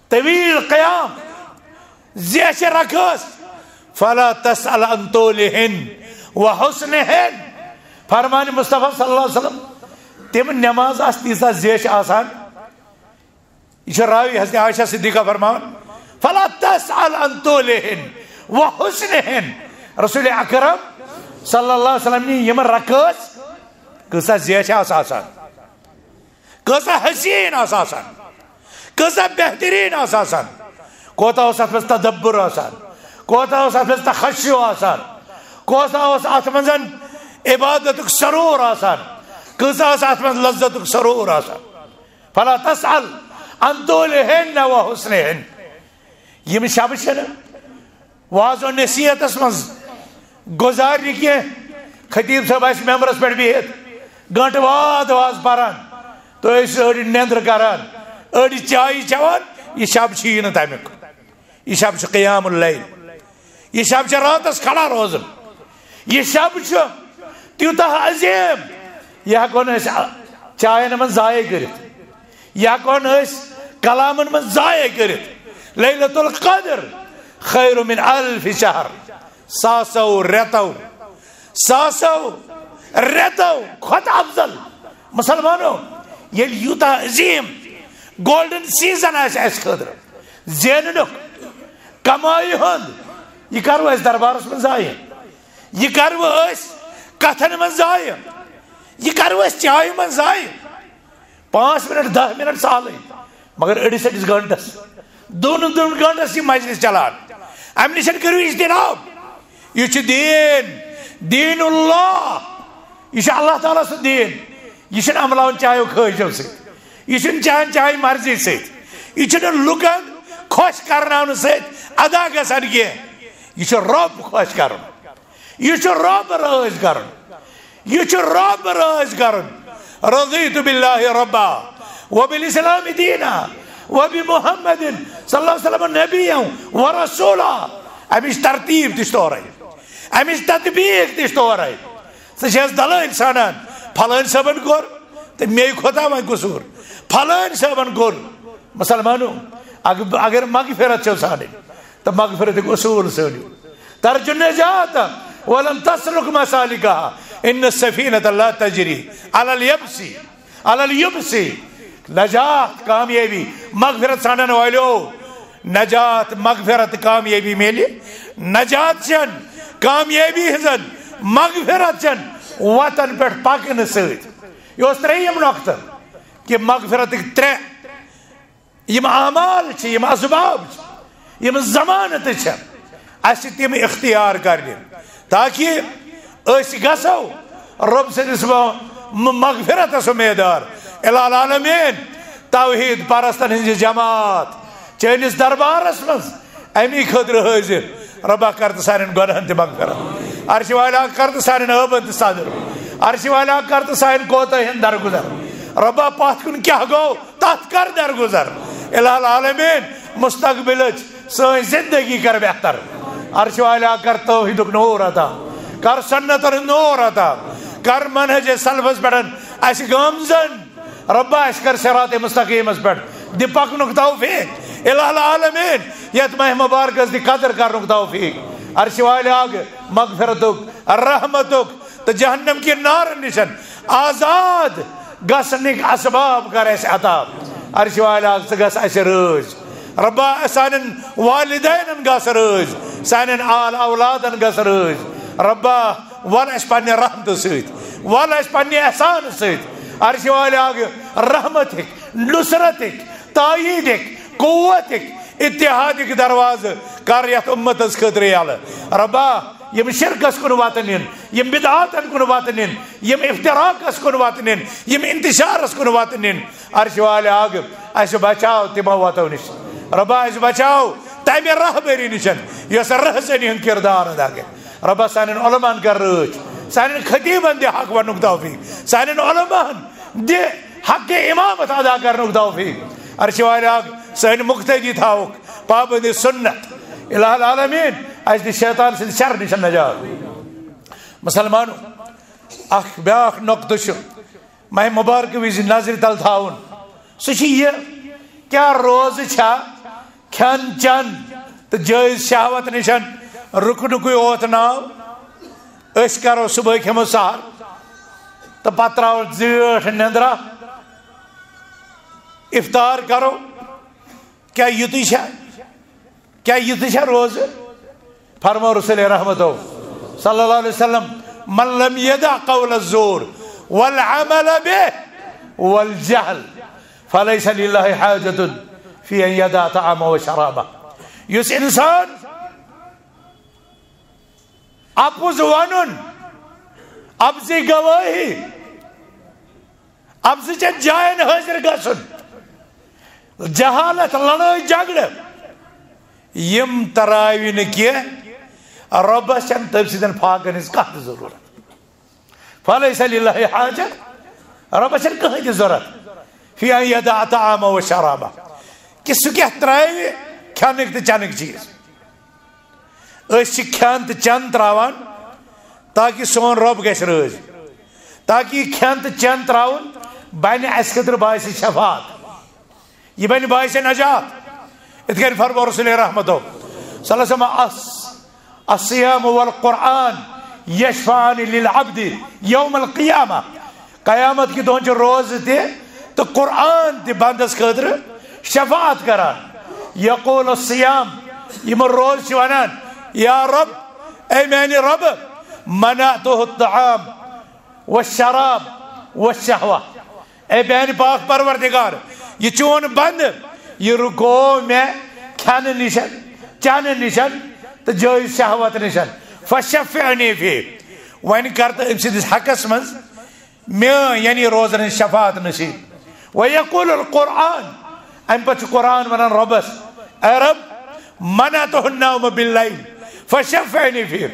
طویل قیام، زیچھِ رکٲژ۔ فلا تسأل عن طولهن وحسنهن۔ فرمان مصطفیٰ صلی اللہ علیہ وسلم، تِم نماز آسہٕ تیٖژاہ زیچھِ آسان۔ یہِ چھِ راوی حضرت عائشہ صدیقہ فرماوان، فلا تسأل عن طولهن وحسنهن۔ رسول اکرم صلی اللہ علیہ وسلم نہِ یِم رکٲژ کۭژاہ زیچھِ آسہٕ آسان، کۭژاہ حسین آسہٕ آسان، کۭژاہ بہترین آسہٕ آسان، کوتاہ اوس اتھ منٛز تدبر آسان، کوتاہ اوس اتھ منٛز تخشع آسان، کوتاہ اوس اتھ منٛز عبادتُک سرور آسان، کۭژاہ ٲس اتھ منٛز لذتُک سرور آسان۔ فلا تسأل عن طولهن وحسنهن۔ یِم شبہٕ چھِنہٕ واعظ و نصیحتس منٛز گُزارنہِ کینٛہہ۔ خطیب صٲب آسہِ ممبرس پٮ۪ٹھ بِہِتھ، گنٹہٕ واد واعظ پران، تہٕ أسۍ أڑۍ نیٚنٛدرٕ کران، أڑۍ چایہِ چٮ۪وان۔ یہِ شب چھُ یی نہٕ تمیُک۔ یہِ شب چھُ قیام اللیل۔ یہِ شب چھُ راتس کھڑا روزُن۔ یہِ شب چھُ تیوٗتاہ عظیٖم، یہِ ہٮ۪کو نہٕ أسۍ چاین منٛز ضایع کٔرِتھ، یہِ ہٮ۪کو نہٕ أسۍ کلامن منٛز ضایع کٔرِتھ۔ لیلۃ القدر خیر من الف شہر۔ ساسو رٮ۪تو، ساسو رٮ۪تو کھۄتہٕ افضل۔ مسلمانو، ییٚلہِ یوٗتاہ عظیٖم گولڈن سیزن آسہِ اَسہِ خٲطرٕ زیننُک، کمایہِ ہُنٛد، یہِ کرو أسۍ دربارس منٛز ضایع؟ یہِ کرو أسۍ کتھن منٛز ضایع؟ یہِ کرو أسۍ چایہِ منٛز ضایع؟ پانٛژھ منٹ، دَہ منٹ سہلٕے، مگر أڑِس أڑِس گٲنٹس، دۄن دۄن گٲنٹس یہِ مجلس چلان۔ امہِ نِش کٔرِو اجتناب۔ یہِ چھُ دیٖن، دیٖن اللہ۔ یہِ چھُ اللہ تعالیٰ سُنٛد دیٖن۔ یہِ چھُنہٕ عملاوُن چایو خٲہِشو سۭتۍ، یہِ چھُنہٕ چانہِ چایہِ مرضی سۭتۍ، یہِ چھُنہٕ لُکن خۄش کرناونہٕ سۭتۍ ادا گژھان کینٛہہ۔ یہِ چھُ رۄب خۄش کرُن۔ یہِ چھُ رۄب رٲضۍ کرُن۔ یہِ چھُ رۄب رٲضۍ کرُن۔ رضیت باللہ ربا وبالاسلام دینا وبمحمد صلی اللہ علیہ وسلم نبیا ورسولا۔ امِچ ترتیب تہِ چھِ تورے، امِچ تطبیق تہِ چھِ تورے۔ ژٕ چھِ اَسہِ دلٲلۍ ژھانڈان، پھلٲنۍ صٲبن کوٚر تہٕ مے کھوتا وۄنۍ قصوٗر، پھلٲنۍ صٲبن کوٚر۔ مسلمانو، اگ-، اگر مغفرت چھو ژھانڈٕنۍ، تہٕ مغفرتٕکۍ اصوٗل ژھٲنٛڈِو۔ ترجو النجاة ولم تسلک مسالکها، ان السفینة لا تجری علی الیبس، علی الیبس۔ نجات، کامیٲبی، مغفرت ژھانڈن والٮ۪و، نجات، مغفرت، کامیٲبی میلہِ۔ نجات چھن، کامیٲبی ہٕنٛزن، مغفرت چھن وتن پٮ۪ٹھ پکنہٕ سۭتۍ۔ یہِ اوس ترٛیٚیِم نۄقطہٕ کہِ مغفرتٕکۍ ترٛےٚ یِم اعمال چھِ، یِم اسباب چھِ، یِم ضمانتہٕ چھِ، اَسہِ چھِ تِم اختیار کرنہِ، تاکہِ أسۍ گژھو رۄب سٕنٛدِس م-، م-، مغفرتس امیدار۔ الہ العالمین، توحید پرستن ہٕنٛز یہِ جماعت چٲنِس دربارس منٛز اَمی خٲطرٕ حٲضِر۔ رۄبا، کر تہٕ سانٮ۪ن گۄناہن تہِ مغفرت۔ عرشہِ والیا، کر تہٕ سانٮ۪ن عٲبن تہِ صدر۔ عرشہِ والیا، کر تہٕ سانٮ۪ن کوتاہن درگُزر۔ رۄبا، پتھ کُن کیٛاہ گوٚو، تتھ کر درگُزر۔ الہ العالمین، مستقبلٕچ سٲنۍ زندگی کر بہتر۔ عرشہِ والیا، کر توحیدُک نور عطا، کر سنتن ہُنٛد نور عطا، کر منہج سلفس پٮ۪ٹھ اَسہِ گامزن۔ رۄبا، اَسہِ کر صراط مستقیمس پٮ۪ٹھ، دِ پکنُک توفیق۔ الہ العالمین، یتھ ماہِ مبارکس دِ قدر کرنُک توفیق۔ عرشہِ والیا، مغفرتُک، رحمتُک تہٕ جہنم کہِ نارن نِش آزاد گژھنٕکۍ اسباب کر اَسہِ عطا۔ عرشہِ والیا، ژٕ گژھ اَسہِ رٲضۍ۔ رۄبا، سانٮ۪ن والدینن گژھ رٲضۍ، سانٮ۪ن آل اولادن گژھ رٲضۍ۔ رۄبا، ول اَسہِ پننہِ رحمتہٕ سۭتۍ، ول اَسہِ پننہِ احسانہٕ سۭتۍ۔ عرشہِ والیا، رحمتٕکۍ، نصرتٕکۍ، تاییدٕکۍ، قوتٕکۍ، اتحادٕکۍ دروازٕ کر یتھ امتس خٲطرٕ یلہٕ۔ رۄبا، یِم شرکس کُن وتہٕ نِن، یِم بدعاتن کُن وتہٕ نِن، یِم افتراقس کُن وتہٕ نِن، یِم انتشارس کُن وتہٕ نِن، عرشہِ والیا، اَسہِ بچاو تِمو وتو نِش۔ رۄبا، اَسہِ بچاو تَمہِ رہبٔری نِش، یۄس رہزنی ہُنٛد کِردار ادا کرِ۔ رۄبا، سانٮ۪ن علماہن کر رٲچھ، سانٮ۪ن خطیبن دِ حق وننُک توفیق، سانٮ۪ن علماہن دِ حق امامت ادا کرنُک توفیق۔ عرشہِ والہِ آگ سٲنۍ مقتدی تھاوُکھ پابند سنت۔ الہ العالمین، اَسہِ دِ شیطان سٕنٛدِ شر نِش نجات۔ مسلمانو، اکھ بیاکھ نقطہٕ چھُ ماہِ مبارکہٕ وِزِ نظرِ تل تھاوُن۔ سُہ چھُ یہِ، کیٛاہ روزٕ چھا کھٮ۪ن چٮ۪ن تہٕ جٲیز شہوت نِش رُکنُکُے اوت ناو؟ أسۍ کرو صبحٲے کھٮ۪مو سحر تہٕ پتہٕ تراوو زیٖٹھ نِندرا، افطار کرو۔ کیٛاہ یُتُے چھا؟ کیٛاہ یُتُے چھا روزٕ؟ فرمو رسول رحمتو صلی اللہ علیہ وسلم، "من لم يدع قول الزور والعمل به والجهل فليس لله حاجة في أن يدع طعامه وشرابه"۔ یُس انسان اپُز ونُن، اپزِ گوٲہی، اپزِ چٮ۪ن جاین حٲضِر گژھُن، جہالت، لڑٲے جھگڑٕ، یِم تراوِ نہٕ کینٛہہ، رۄبس چھنہٕ تٔمۍ سٕنٛدٮ۪ن فاقن ہٕنٛز کانٛہہ تہِ ضروٗرت۔ فلیس للہ حاجہ، رۄبس چھنہٕ کٕہٕنۍ تہِ ضروٗرت۔ فی ان یدع طعامہ و شرابہ، کہِ سُہ کیٛاہ تراوِ کھٮ۪نٕکۍ تہٕ چٮ۪نٕکۍ چیٖز۔ أسۍ چھِ کھٮ۪ن تہٕ چٮ۪ن تراوان تاکہِ سون رۄب گژھِ رٲضۍ، تاکہِ یہِ کھٮ۪ن تہٕ چٮ۪ن تراوُن بنہِ اسہِ خٲطرٕ باعث شفاعت، یہِ بنہِ باعث نجات۔ یِتھ کٔنۍ فرموو رسول رحمتو صلی اللہ علیہ وسلم، "الص-، الصیام والقرآن یشفعان للعبد یوم القیامہ"۔ قیامت کہِ دۄہن چھِ روزٕ تہِ تہٕ قرآن تہِ بندس خٲطرٕ شفاعت کران۔ یقول الصیام، یِم روزٕ چھِ ونان، "یا رب، اے میانہِ رب، منعتہ الطعام والشراب والشہوہ"۔ اے میانہِ پاک پروردگار، یہِ چون بندٕ، یہِ رُکو مےٚ کھٮ۪نہٕ نِش، چٮ۪نہٕ نِش تہٕ جٲیز شہوت نِش۔ فشفعنی فیہ، وۄنۍ کر تہٕ أمۍ سٕنٛدِس حقس منٛز میٲنۍ، یعنی روزن ہٕنٛز شفاعت نصیب۔ ویقول القرآن، امہِ پتہٕ چھُ قرآن ونان رۄبس، "اے رب، منعتہ النوم باللیل فشفعنی فیہ"۔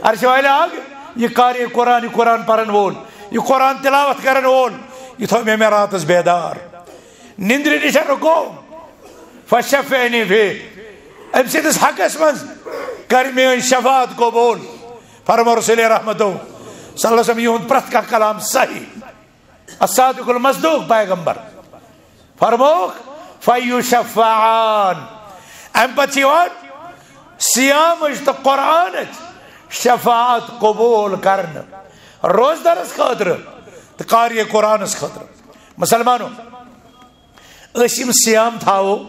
عرشہِ والہِ آگ، یہِ قاری قرآن، یہِ قرآن پرن وول، یہِ قرآن تلاوت کرن وول، یہِ تھوٚو مےٚ، مےٚ راتس بیدار، نندرِ نِش رُکو۔ فشفعنی فیہ، أمۍ سٕنٛدِس حقس منٛز کر میٲنۍ شفاعت قبول۔ فرمو رسول رحمتو صلی اللہ علیہ وسلم، یِہُنٛد پرٛٮ۪تھ کانٛہہ کلام صحیح۔ الصادق المصدوق پیغمبر فرمووُکھ، "فیشفعان"۔ امہِ پتہٕ چھِ یِوان صیامٕچ تہٕ قرآنٕچ شفاعت قبول کرنہٕ، روزدرس خٲطرٕ تہٕ قاری قرآنس خٲطرٕ۔ مسلمانو، أسۍ یِم صیام تھاوو،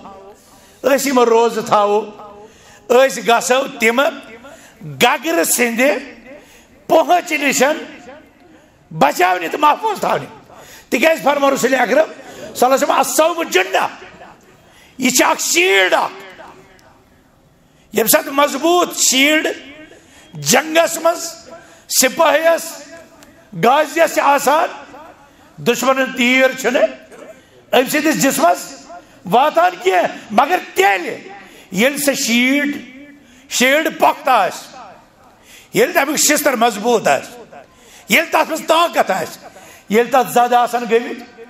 أسۍ یِم روزٕ تھاوو، أسۍ گژھو تِم گگرٕ سٕنٛدِ پہنچ نِش بچاونہِ تہٕ محفوظ تھاونہِ۔ تِکیازِ فرموو رسول اکرم صلی اللہ علیہ وسلم، "الصوم جنہ"، یہِ چھِ اکھ شیٖلڈ اکھ۔ ییٚمہِ ساتہٕ مضبوٗط شیٖلڈ جنگس منٛز سپاہیس، غازیس چھِ آسان، دشمنن تیٖر چھِنہٕ أمۍ سٕنٛدِس جسمس واتان کینٛہہ، مگر تیٚلہِ ییٚلہِ سۄ شیٖلڈ، شیٖلڈ پۄختہٕ آسہِ، ییٚلہِ تَمیُک شِستٕر مضبوٗط آسہِ، ییٚلہِ تَتھ منٛز طاقت آسہِ، ییٚلہِ تَتھ زَدٕ آسَن گٔمٕتۍ،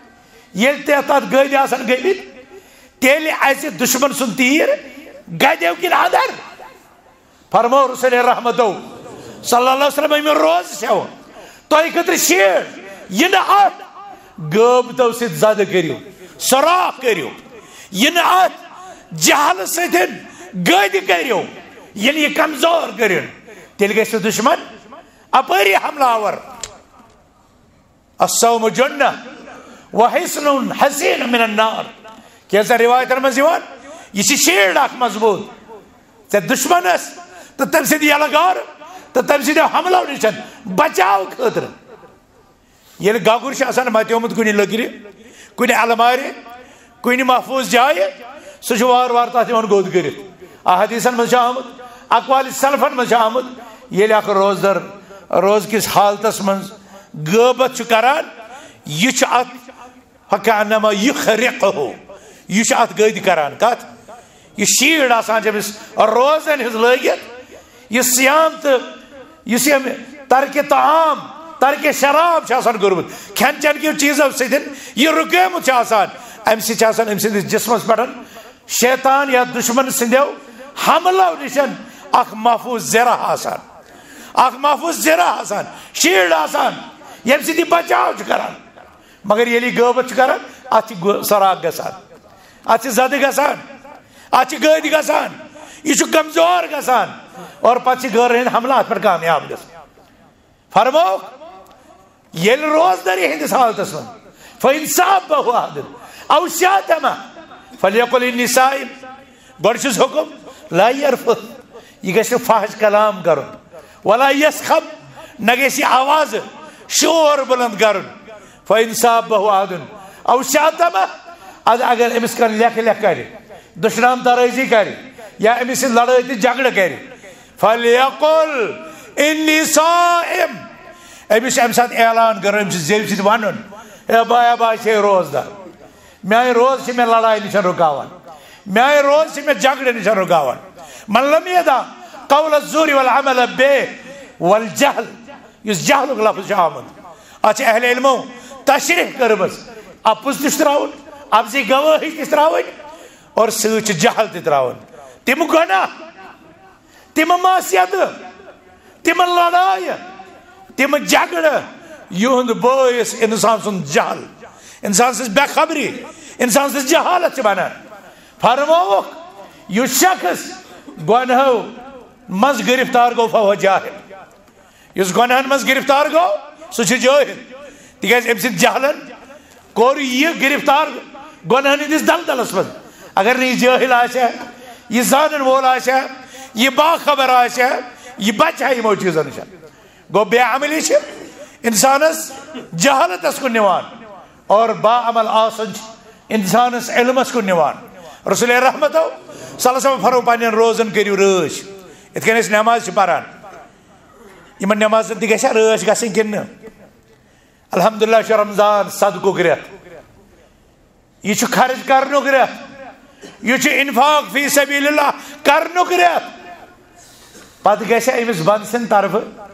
ییٚلہِ تہِ تَتھ گٔدۍ آسَن گٔمٕتۍ، تیٚلہِ اَژِ دُشمَن سُنٛد تیٖر گَدیو کِنۍ اَندَر۔ فرموو رسول رحمتو صلی اللہ علیہ وسلم، ییٚمہِ روزٕ چھَو تۄہہِ خٲطرٕ شیٖٹ، یہِ نہٕ اَتھ غٲبتو سۭتۍ زَدٕ کٔرِو، سوراخ کٔرِو، یہِ نہٕ اَتھ جہلہٕ سۭتۍ گٔدۍ کٔرِو، ییٚلہِ یہِ کمزور کٔرِن، تیٚلہِ گژھِ دُشمن اپٲری حملہ آور۔ الصوم جنہ و حصن حصین من النار۔ کینٛژن روایتن منٛز یِوان، یہِ چھِ شیٖلڈ اکھ مضبوٗط۔ ژےٚ دُشمنس تہٕ تٔمۍ سٕنٛدِ یلہٕ گار تہٕ تٔمۍ سٕنٛدِ حملو نِش بچاو خٲطرٕ۔ ییٚلہِ گگُر چھُ آسان متیومُت کُنہِ لٔکرِ، کُنہِ المارِ، کُنہِ محفوٗظ جایہِ، سُہ چھُ وارٕ وارٕ تَتھ یِوان گوٚد کٔرِتھ۔ احادیثن منٛز چھُ آمُت، اقوالِ سلفن منٛز چھُ آمُت، ییٚلہِ اکھ روزدر روزٕ کِس حالتس منٛز غٲبت چھُ کران، یہِ چھُ اتھ فکأنما یخرقہ، یہِ چھُ اتھ گٔدۍ کران۔ کتھ؟ یہِ شیٖلڈ آسان چھِ أمِس روزن ہٕنٛز لٲگِتھ، یہِ صیام تہٕ یُس یہِ ترکِ طعام، ترکِ شراب چھُ آسان کوٚرمُت، کھٮ۪ن چٮ۪ن کیو چیٖزو سۭتۍ یہِ رُکیومُت چھُ آسان، اَمہِ سۭتۍ چھِ آسان أمۍ سٕنٛدِس جسمس پٮ۪ٹھ شیطان یا دُشمن سٕنٛدیو حملو نِش اکھ محفوظ ذرا آسان، اکھ محفوظ ذرا آسان، شیٖلڈ آسان، ییٚمہِ سۭتۍ یہِ بچاو چھُ کران۔ مگر ییٚلہِ یہِ غٲبت چھُ کران، اتھ چھِ گُ-، سراغ گژھان، اتھ چھِ زدٕ گژھان، اتھ چھِ گٔدۍ گژھان، یہِ چھُ کمزور گژھان، اور پتہٕ چھِ غٲرن ہٕنٛدۍ حملہٕ اتھ پٮ۪ٹھ کامیاب گژھان۔ فرمووُکھ، ییٚلہِ روزدٔری ہٕنٛدِس حالتس منٛز، فَإِنْ سَابَّهُ أَحَدٌ أَوْ شَاتَمَهُ فَلْيَقُلْ إِنِّي صَائِمٌ۔ گۄڈٕ چھُس حُکُم، لا یرفث، یہِ گژھِ نہٕ فحش کلام کرُن، ولا یسخب، نہ گژھِ یہِ آوازٕ شور بلند کرُن۔ فَإِنْ سَابَّهُ أَحَدٌ أَوْ شَاتَمَهُ، ادٕ اگر أمِس کانٛہہ لیکھٕ لیکھٕ کرِ، دُشنام ترٲزی کرِ، یا أمِس سۭتۍ لڑٲے تہٕ جھگڑٕ کرِ، فَلْيَقُلْ إِنِّي صَائِمٌ۔ أمِس چھُ اَمہِ ساتہٕ اعلان کرُن، أمِس چھُ زیوِ سۭتۍ وَنُن، "اے بایا، بہٕ ہا چھے روزدار۔ میٛانہِ روزٕ چھِ مےٚ لڑایہِ نِش رُکاوان۔ میٛانہِ روزٕ چھِ مےٚ جھگڑٕ نِش رُکاوان۔" مَنْ لَمْ يَدَعْ قَوْلَ الزُّورِ وَالْعَمَلَ بِهِ وَالْجَهْلَ۔ یُس جہلُک لفظ چھُ آمُت، اَتھ چھِ اہل علمو تشریح کٔرمٕژ، اَپُز تہِ چھُ ترٛاوُن، اَپزِ گوٲہی تہِ چھِ ترٛاوٕنۍ، اور سۭتۍ چھُ جہل تہِ ترٛاوُن۔ تِم گۄناہ، تِم معصیتہٕ، تِم لڑایہِ، تِم جھگڑٕ، یِہُنٛد بٲعث اِنسان سُنٛد جہل، اِنسان سٕنٛز بے خبری، اِنسان سٕنٛز جہالت چھِ بنان۔ فرمووُکھ، یُس شخص گۄنہو منٛز گرفتار گوٚو، فہو جاہل۔ یُس گۄنہن منٛز گرفتار گوٚو، سُہ چھُ جٲہِل، تِکیازِ أمۍ سٕنٛدِ جہلن کوٚر یہِ گرفتار گۄنہن ہٕنٛدِس دلدلس منٛز۔ اگر نہٕ یہِ جٲہِل آسہِ ہا، یہِ زانن وول آسہِ ہا، یہِ باخبر آسہِ ہا، یہِ بچہِ ہا یِمو چیٖزو نِش۔ گوٚو، بے عملی چھِ انسانس جہالتس کُن نِوان، اور با عمل آسُن چھُ انسانس علمس کُن نِوان۔ رسول رحمتو صلی اللہ علیہ وسلم فرموو، پننٮ۪ن روزن کٔرِو رٲچھ۔ یِتھ کٔنۍ أسۍ نماز چھِ پران، یِمن نمازن تہِ گژھِ رٲچھ گژھٕنۍ کِنہٕ نہٕ؟ الحمدللہ، یہِ چھُ رمضان، صدقُک رٮ۪تھ، یہِ چھُ خرٕچ کرنُک رٮ۪تھ، یہِ چھُ انفاق فی سبیل اللہ کرنُک رٮ۪تھ۔ پتہٕ گژھِ أمِس بنٛد سٕنٛدِ طرفہٕ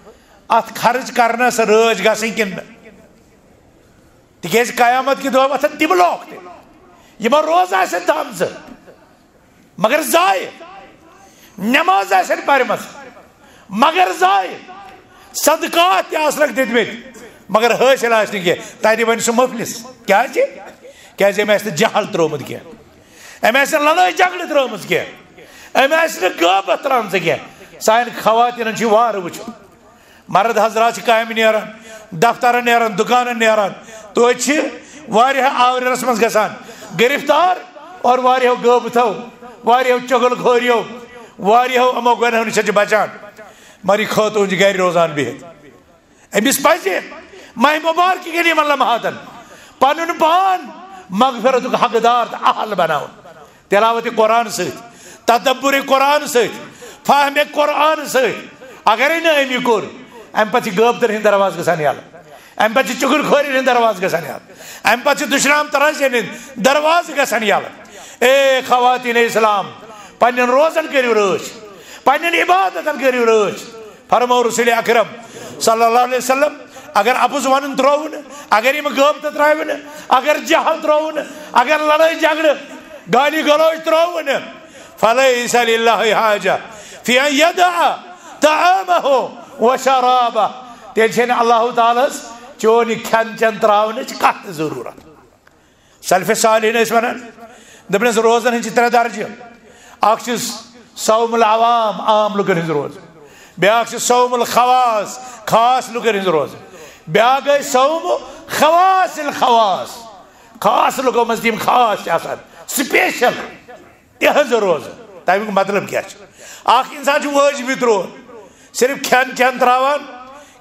اتھ خرٕچ کرنس رٲچھ گژھٕنۍ کِنہٕ نہٕ؟ تِکیازِ قیامت کہِ دۄہ وۄتھن تِم لوکھ تہِ، یِمن روزٕ آسن تھامژٕ، مگر ضایع۔ نماز آسن پرمژ، مگر ضایع۔ صدقات تہِ آسنکھ دِتمٕتۍ، مگر حٲصِل آسہِ نہٕ کینٛہہ۔ تتہِ بنہِ سُہ مفلس۔ کیازِ؟ کیازِ أمۍ آسہِ نہٕ جہل ترٛوومُت کینٛہہ، أمۍ آسہِ نہٕ لڑٲے جھگڑٕ ترٛٲومٕژ کینٛہہ، أمۍ آسہِ نہٕ غٲبت ترٛٲومٕژ کینٛہہ۔ سانٮ۪ن خواتیٖنن چھُ وارٕ وٕچھُن۔ مرد حضرات چھِ کامہِ نیران، دفترن نیران، دُکانن نیران، توتہِ چھِ واریاہ آورٮ۪رس منٛز گژھان گرفتار، اور واریاہو غٲبتو، واریاہو چغل خوریو، واریاہو یِمو گۄنہو نِش چھِ بچان، مگر یہِ خاتوٗن چھِ گرِ روزان بِہِتھ۔ أمِس پزِ ماہِ مبارکہِ کٮ۪ن یِمن لمحاتن پنُن پان مغفرتُک حقدار تہٕ اہل بناوُن۔ تلاوت قرآن سۭتۍ، تدبر قرآن سۭتۍ، فہم قرآن سۭتۍ۔ اگرے نہٕ أمۍ یہِ کوٚر، اَمہِ پتہٕ چھِ غٲبتن ہٕنٛدۍ دروازٕ گژھان یَلہٕ، اَمہِ پتہٕ چھِ چُغل خورٮ۪ن ہٕنٛدۍ دروازٕ گژھان یَلہٕ، اَمہِ پتہٕ چھِ دُشنام ترٲزین ہٕنٛدۍ دروازٕ گژھان یَلہٕ۔ اے خواتین اسلام، پننٮ۪ن روزن کٔرِو رٲچھ، پننٮ۪ن عبادتن کٔرِو رٲچھ۔ فرموو رسول اکرم صلی اللہ علیہ وسلم، اگر اپُز ونُن ترٛوو نہٕ، اگر یِم غٲبتہٕ ترٛاوِ نہٕ، اگر جہل ترٛوو نہٕ، اگر لڑٲے جھگڑٕ، گالی گلوچ ترٛوو نہٕ، فلیس للہ حاجہ فی ان یدع طعامہ و شرابہ، تیٚلہِ چھَنہٕ اللہ تعالیٰ ہس چون یہِ کھٮ۪ن چٮ۪ن ترٛاونٕچ کانٛہہ تہِ ضروٗرت۔ سلف صالحین ٲسۍ ونان، دپان ٲسۍ، روزن ہٕنٛدۍ چھِ ترٛےٚ درجہٕ۔ اکھ چھُ صوم العوام، عام لُکن ہٕنٛز روزٕ۔ بیاکھ چھِ صوم الخواص، خاص لُکن ہٕنٛز روزٕ۔ بیاکھ گٔے صوم خواص الخواص، خاص لُکو منٛز تِم خاص چھِ آسان، سپیشل۔ تِہنٛز روزٕ۔ تَمیُک مطلب کیٛاہ چھُ؟ اکھ انسان چھُ وٲجبی ترٛوٹ، صرف کھٮ۪ن چٮ۪ن ترٛاوان،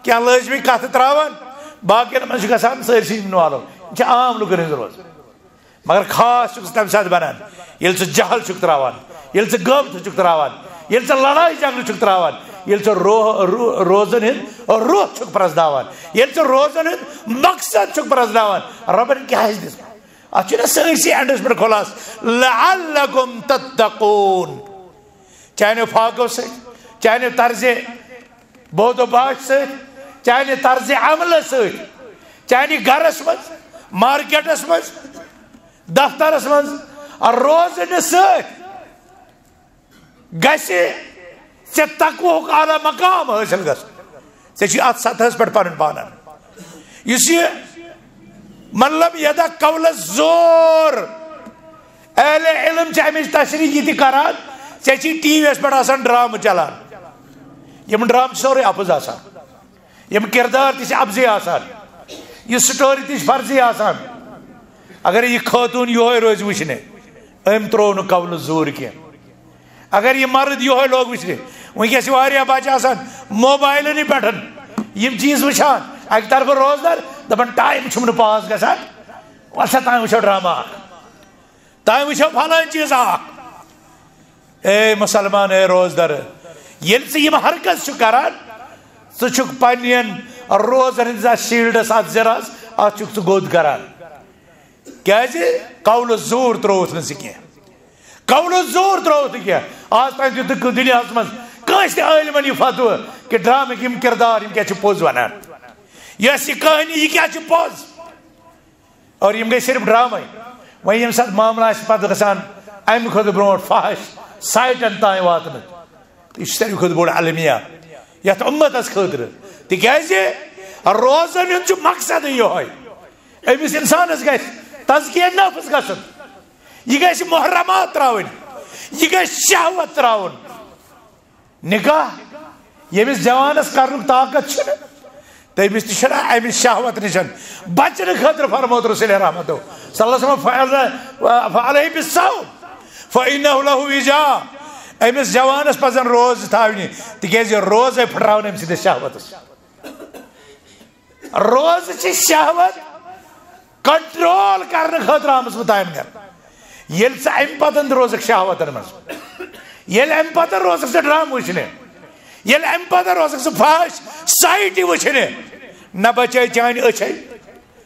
کینٛہہ لٲزمی کتھٕ ترٛاوان، باقین منٛز چھُ گژھان سٲرسٕے involve۔ یہِ چھِ عام لُکن ہٕنٛز روزٕ۔ مگر خاص چھُکھ ژٕ تَمہِ ساتہٕ بنان، ییٚلہِ ژٕ جہل چھُکھ ترٛاوان، ییٚلہِ ژٕ غٲبتہٕ چھُکھ ترٛاوان، ییٚلہِ ژٕ لڑایہِ جھگڑٕ چھُکھ ترٛاوان، ییٚلہِ ژٕ روح-، رو-، روزن ہُنٛد روح چھُکھ پرٛزناوان، ییٚلہِ ژٕ روزن ہُنٛد مقصد چھُکھ پرٛزناوان۔ رۄبن کیٛاہ آسہِ دِژمٕژ؟ اتھ چھُنہ سٲرسٕے اینڈس پٮ۪ٹھ خلاصہٕ، لعلکم تتقون۔ چانیو فاقو سۭتۍ، چانیو طرزِ بود و باش سۭتۍ، چانہِ طرزِ عملہٕ سۭتۍ، چانہِ گرس منٛز، مارکیٹس منٛز، دفترس منٛز روزنہٕ سۭتۍ گژھِ ژےٚ تقوہُک اعلیٰ مقام حٲصِل گژھُن۔ ژےٚ چھُے اتھ سطحس پٮ۪ٹھ پنُن پان انُن۔ یُس یہِ من لم یدع قول الزور، اہل علم چھِ امِچ تشریح یہِ تہِ کران، ژےٚ چھُے ٹی وی یس پٮ۪ٹھ آسان ڈرامہٕ چلان، یِم ڈرامہٕ چھِ سورُے اپُز آسان، یِم کردار تہِ چھِ اپزٕے آسان، یہِ سٹوری تہِ چھِ فرضی آسان۔ اگر یہِ خاتوٗن یِہوے روزِ وٕچھنہِ، أمۍ ترٛوو نہٕ قول الزور کینٛہہ۔ اگر یہِ مرد یِہوے لوگ وٕچھنہِ، وٕنکیٚس چھِ واریاہ بچہِ آسان موبایلنٕے پٮ۪ٹھ یِم چیٖز وٕچھان، اکہِ طرفہٕ روزدار، دپان ٹایم چھُم نہٕ پاس گژھان، وۄنۍ سا تام وٕچھو ڈرامہ اکھ، تام وٕچھو فلٲنۍ چیٖز اکھ۔ اے مسلمان، اے روزدار، ییٚلہِ ژٕ یِم حرکت چھُ کران، ژٕ چھُکھ پننٮ۪ن روزن ہٕنٛدِس اتھ شیٖلڈس، اتھ زِرس، اتھ چھُکھ ژٕ گوٚد کران۔ کیازِ؟ قول الزور ترٛووُتھ نہٕ ژٕ کینٛہہ۔ قول الزور ترٛووُتھ نہٕ کینٛہہ۔ آز تام دیُت نہٕ دُنیاہس منٛز کٲنٛسہِ تہِ عٲلمن یہِ فتوٕ کہِ ڈرامٕکۍ یِم کردار، یِم کیٛاہ چھِ پوٚز ونان۔ یۄس یہِ کہانی، یہِ کیٛاہ چھِ پوٚز؟ اور یِم گٔے صرف ڈرامے۔ وۄنۍ ییٚمہِ ساتہٕ معاملہٕ آسہِ پتہٕ گژھان امہِ کھۄتہٕ برونٛٹھ فحش سائٹن تام واتنہٕ، تہٕ یہِ چھُ ساروی کھۄتہٕ بوٚڑ المیہ یتھ امتس خٲطرٕ۔ تِکیازِ روزن ہُنٛد چھُ مقصدٕے یِہوٚے۔ أمِس انسانس گژھِ تزکیہ نفس گژھُن، یہِ گژھِ محرمات ترٛاوٕنۍ، یہِ گژھِ شہوت ترٛاوُن۔ نکاح ییٚمِس جوانس کرنُک طاقت چھُنہٕ، تٔمِس تہِ چھُنہٕ امہِ شہوت نِش بچنہٕ خٲطرٕ فرموومُت رسول رحمتو صلی اللہ علیہ وسلم، فعل-، فعلیہ بالصوم فإنہ لہ وجاء۔ أمِس جوانس پزن روزٕ تھاونہِ، تِکیازِ روزے پھٹراون أمۍ سٕنٛدِس شہوتس۔ روزٕ چھِ شہوت کنٹرول کرنہٕ خٲطرٕ آمٕژ متعین کرنہٕ۔ ییٚلہِ ژٕ امہِ پتن تہِ روزکھ شہوتن منٛز، ییٚلہِ امہِ پتن روزکھ ژٕ ڈرامہٕ وٕچھنہِ، ییٚلہِ امہِ پتن روزکھ ژٕ فحش سایٹہِ وٕچھنہِ، نہ بچے چانہِ أچھے۔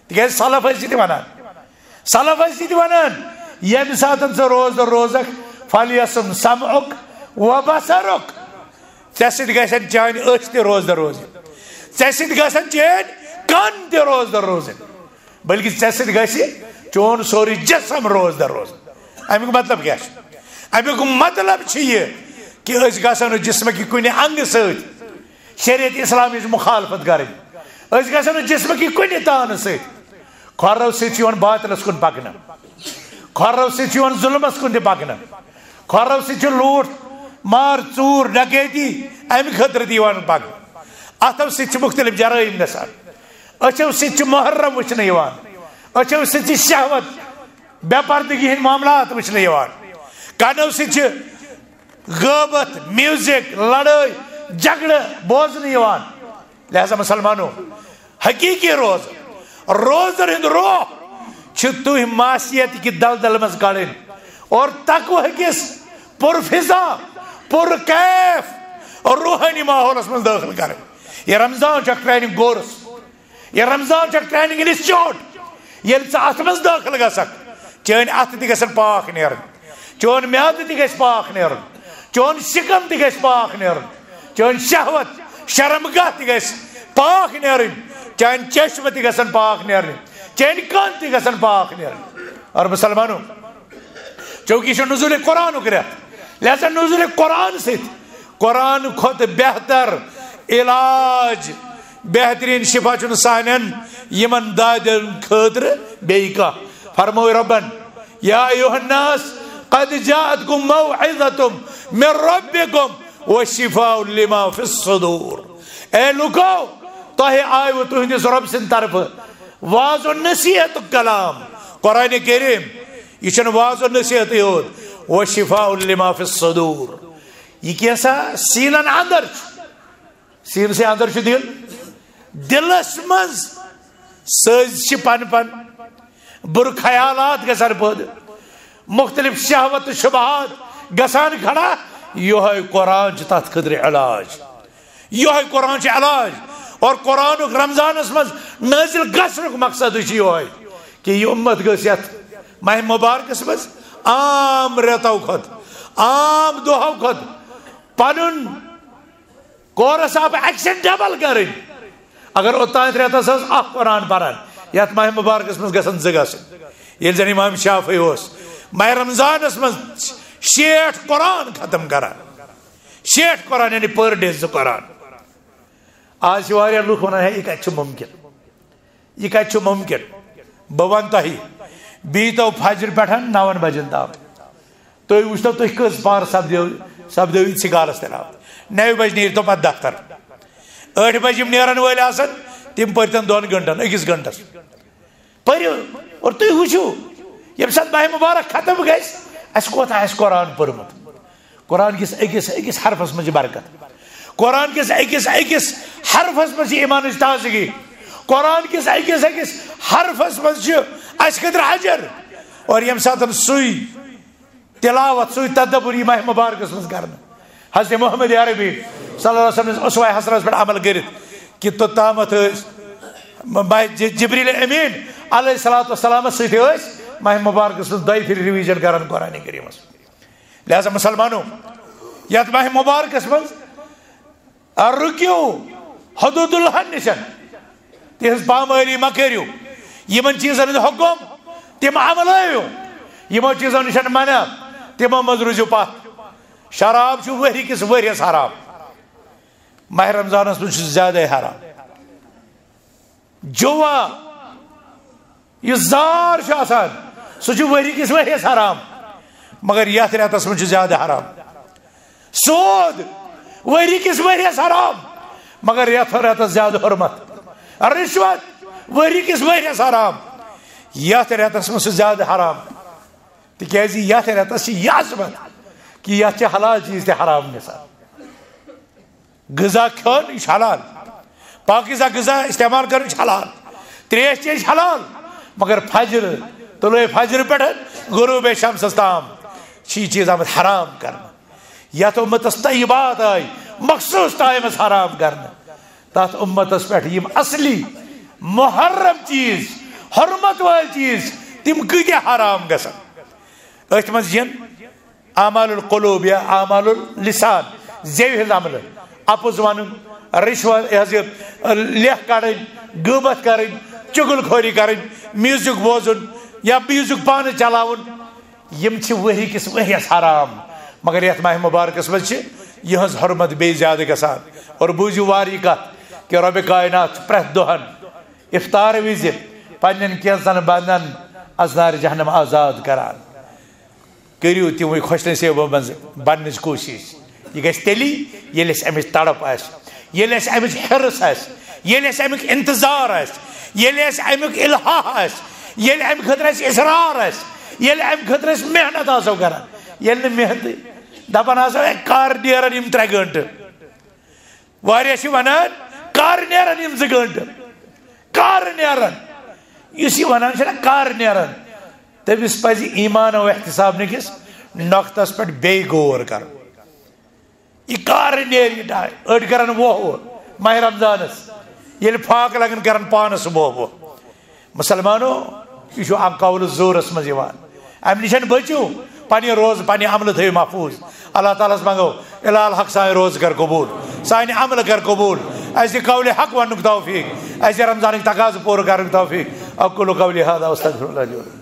تِکیازِ سلف ٲسۍ یہِ تہِ ونان، سلف ٲسۍ یہِ تہِ ونان، ییٚمہِ ساتن ژٕ روزدر روزکھ، فلیصم سمعک و بصرک، ژےٚ سۭتۍ گژھن چانہِ أچھ تہِ روزدر روزٕنۍ، ژےٚ سۭتۍ گژھن چٲنۍ کن تہِ روزدر روزٕنۍ، بلکہِ ژےٚ سۭتۍ گژھِ چون سورُے جسم روزدر روزُن۔ امیُک مطلب کیٛاہ چھُ؟ امیُک مطلب چھُ یہِ کہِ أسۍ گژھو نہٕ جسمہٕ کہِ کُنہِ انگہٕ سۭتۍ شریعت اسلامٕچ مخالفت کرٕنۍ۔ أسۍ گژھو نہٕ جسمہٕ کہِ کُنہِ تانہٕ سۭتۍ۔ کھۄرو سۭتۍ چھُ یِوان باطلس کُن پکنہٕ، کھۄرو سۭتۍ چھُ یِوان ظلمس کُن تہِ پکنہٕ، کھۄرو سۭتۍ چھُ لوٗٹھ، مار، ژوٗر، ڈکیتی، امہِ خٲطرٕ تہِ یِوان پکنہٕ۔ اتھو سۭتۍ چھِ مختلف جرائم گژھان، أچھو سۭتۍ چھُ محرم وٕچھنہٕ یِوان، أچھو سۭتۍ چھِ شہوت، بے پردگی ہٕنٛدۍ معاملات وٕچھنہٕ یِوان، کنو سۭتۍ چھِ غٲبت، میوزک، لڑٲے، جھگڑٕ بوزنہٕ یِوان۔ لہذا مسلمانو، حقیقی روزٕ، روزن ہُنٛد روح چھُ تُہۍ معصیت کہِ دلدل منٛز کڑٕنۍ اور تقوی کِس پرفضا، پرکیف روحٲنی ماحولس منٛز دٲخل کرٕنۍ۔ یہِ رمضان چھُ اکھ ٹریننگ کورس، یہِ رمضان چھُ اکھ ٹریننگ انسٹیٹیوٹ۔ ییٚلہِ ژٕ اتھ منٛز دٲخل گژھکھ، چٲنۍ اتھٕ تہِ گژھن پاک نیرٕنۍ، چون میادٕ تہِ گژھِ پاک نیرُن، چون شکم تہِ گژھِ پاک نیرُن، چٲنۍ شہوت، شرمگاہ تہِ گژھِ پاک نیرٕنۍ، چٲنۍ چشمہٕ تہِ گژھن پاک نیرٕنۍ، چٲنۍ کن تہِ گژھن پاک نیرٕنۍ۔ اور مسلمانو، چونکہ یہِ چھُ نزول قرآنُک رٮ۪تھ، لہذا نزول قرآن سۭتۍ، قرآن کھۄتہٕ بہتر علاج، بہترین شفا چھُنہٕ سانٮ۪ن یِمن دادٮ۪ن خٲطرٕ بیٚیہِ کانٛہہ۔ فرموو رۄبن، یا ایھا الناس، قد جاءتکم موعظة من ربکم وشفاء لما فی الصدور۔ اے لوکو، تۄہہِ آیوٕ تُہنٛدِس رۄب سٕنٛدِ طرفہٕ واض و نصیحتُک کلام، قرآن کریم۔ یہِ چھُنہٕ واض و نصیحتٕے یوت، وشفاء لما فی الصدور، یہِ کینٛژھا سیٖنن اندر چھُ۔ سیٖنسٕے اندر چھُ دِل، دِلس منٛز سٲزۍ چھِ پن پن، بُرٕ خیالات گژھان پٲدٕ، مختلف شہوت تہٕ شبہات گژھان کھڑا۔ یِہوٚے قرآن چھُ تتھ خٲطرٕ علاج، یِہوٚے قرآن چھُ علاج۔ اور قرآنُک رمضانس منٛز نٲزِل گژھنُک مقصد چھُ یِہوٚے کہِ یہِ اُمت گٔژھ یتھ ماہ مبارکس منٛز عام رٮ۪تو کھۄتہٕ، عام دۄہو کھۄتہٕ پنُن کورس آف ایکشن ڈبل کرٕنۍ۔ اگر اوٚتانۍ رٮ۪تس ٲس اکھ قرآن پران، یتھ ماہ مبارکس منٛز گژھن زٕ گژھٕنۍ۔ ییٚلہِ زن امام شافعی اوس ماہ رمضانس منٛز شیٹھ قرآن ختم کران، شیٹھ قرآن، یعنی پر ڈے زٕ قرآن۔ آز چھِ واریاہ لُکھ ونان، ہے، یہِ کتہِ چھُ مُمکِن؟ یہِ کتہِ چھُ مُمکِن؟ بہٕ ونہٕ تۄہہِ، بیٖتو فجر پٮ۪ٹھ نون بجن تام۔ تُہۍ وٕچھتو، تُہۍ کٔژ پہر سپدیو، سپدیو یہِ سکالس تہِ راوت؟ نَوِ بجہِ نیٖرتو پتہٕ دفتر۔ ٲٹھِ بجہِ یِم نیرن وٲلۍ آسن، تِم پٔرۍتن دۄن گنٹن، أکِس گنٹس۔ پٔرِو اور تُہۍ وٕچھِو، ییٚمہِ ساتہٕ ماہِ مُبارک ختم گژھِ، اَسہِ کوتاہ آسہِ قرآن پوٚرمُت۔ قرآن کِس أکِس أکِس حرفس منٛز چھِ برکت۔ قرآن کِس أکِس أکِس حرفس منٛز چھِ ایٖمانٕچ تازگی۔ قرآن کِس أکِس أکِس حرفس منٛز چھِ اَسہِ خٲطرٕ اجر۔ اور ییٚمہِ ساتہٕ سُے تلاوت، سُے تدبر یی ماہِ مبارکس منٛز کرنہٕ، حضرت محمد عربی صلی اللہ علیہ وسلم اسوہ حسنس پٮ۪ٹھ عمل کٔرِتھ، کہِ توٚتامتھ ٲسۍ ماہِ ج-، جبریل امین علیہ الصلوۃ والسلامس سۭتۍ ٲسۍ ماہِ مبارکس منٛز دۄیہِ پھِرِ ریویژن کران قرآن کریمس۔ لہذا مسلمانو، یتھ ماہِ مبارکس منٛز رُکِو حدود اللہ نِشن، تِہنٛز پامٲلی مہ کٔرِو، یِمن چیٖزن ہُنٛد حُکم تِم عملٲیِو، یِمو چیٖزو نِشن منع، تِمو منٛز روٗزِو پتھ۔ شراب چھُ ؤہرِ کِس ؤہرِس حرام، ماہِ رمضانس منٛز چھُ زیادَے حرام۔ جوا، یُس زار چھُ آسان، سُہ چھُ ؤہرِ کِس ؤہرِس حرام، مگر یتھ رٮ۪تس منٛز چھُ زیادٕ حرام۔ سود، ؤہرِ کِس ؤہرِس حرام، مگر یتھ رٮ۪تس زیادٕ حرمت۔ رشوت، ؤہرِ کِس ؤہرِس حرام، یتھ رٮ۪تس منٛز چھُ زیادٕ حرام۔ تِکیازِ یتھ رٮ۪تس چھِ یہِ عظمت کہِ یتھ چھِ حلال چیٖز تہِ حرام گژھان۔ غذا کھیوٚن، یہِ چھُ حلال۔ پاکیزہ غذا استعمال کرُن چھُ حلال۔ تریش چیٚنۍ چھِ حلال۔ مگر فجر، طلوع فجر پٮ۪ٹھ غروب شمسس تام چھِ یہِ چیٖز آمٕتۍ حرام کرنہٕ۔ یتھ امتس طیبات آیہِ مخصوص ٹایمس حرام کرنہٕ، تتھ امتس پٮ۪ٹھ یِم اصلی محرم چیٖز، حرمت وٲلۍ چیٖز، تِم کۭتیاہ حرام گژھن۔ أتھۍ منٛز یِن اعمال القلوب یا اعمال اللسان، زیو ہٕنٛز عملہٕ، اپُز ونُن، رشوت، یہِ حظ یہِ، لیکھ کڑٕنۍ، غیبت کرٕنۍ، چغل خوری کرٕنۍ، میوزک بوزُن یا میوزک پانہٕ چلاوُن، یِم چھِ ؤہرِ کِس ؤہرِس حرام۔ مگر یتھ ماہِ مبارکس منٛز چھِ یِہنٛز حرمت بیٚیہِ زیادٕ گژھان۔ اور بوٗزِو واری کتھ کہِ رۄبِ کائنات چھُ پرٛٮ۪تھ دۄہن افطار وِزِ پننٮ۪ن کینٛژن بندن از نارِ جہنم آزاد کران۔ کٔرِو تِموٕے خۄش نصیٖبو منٛز بننٕچ کوٗشِش۔ یہِ گژھِ تیٚلی، ییٚلہِ اَسہِ اَمِچ تڑپ آسہِ، ییٚلہِ اَسہِ اَمِچ حِرص آسہِ، ییٚلہِ اَسہِ اَمیُک انتظار آسہِ، ییٚلہِ اَسہِ اَمیُک الحاح آسہِ، ییٚلہِ اَمہِ خٲطرٕ اَسہِ اصرار آسہِ، ییٚلہِ اَمہِ خٲطرٕ أسۍ محنت آسو کران۔ ییٚلہِ نہٕ محنتٕے، دپان آسو، "ہے، کر نیرن یِم ترٛےٚ گٲنٹہٕ؟" واریاہ چھِ ونان، "کر نیرن یِم زٕ گٲنٹہٕ؟ کر نیرن؟" یُس یہِ ونان چھُنہ، "کر نیرن"، تٔمِس پزِ ایمان و احتساب نہٕ کِس نۄقطس پٮ۪ٹھ بیٚیہِ غور کرُن۔ یہِ کر نیرِ یہِ ٹایم؟ أڑۍ کرن وۄہ وۄہ ماہِ رمضانس، ییٚلہِ فاقہٕ لگن کرن پانس وۄہ وۄہ۔ مسلمانو، یہِ چھُ اکھ قول زورس منٛز یِوان۔ امہِ نِش بٔچِو، پننہِ روزٕ، پننہِ عملہٕ تھٲیِو محفوٗظ۔ اللہ تعالیٰ ہس منٛگو، الہ الحق سانہِ روزٕ کر قبوٗل، سانہِ عملہٕ کر قبوٗل، اسہِ دِ قولِ حق وننُک توفیٖق، اسہِ دِ رمضانٕکۍ تقاضہٕ پوٗرٕ کرنُک توفیٖق۔ اقول قولی ھذا واستغفر اللہ لی ولکم۔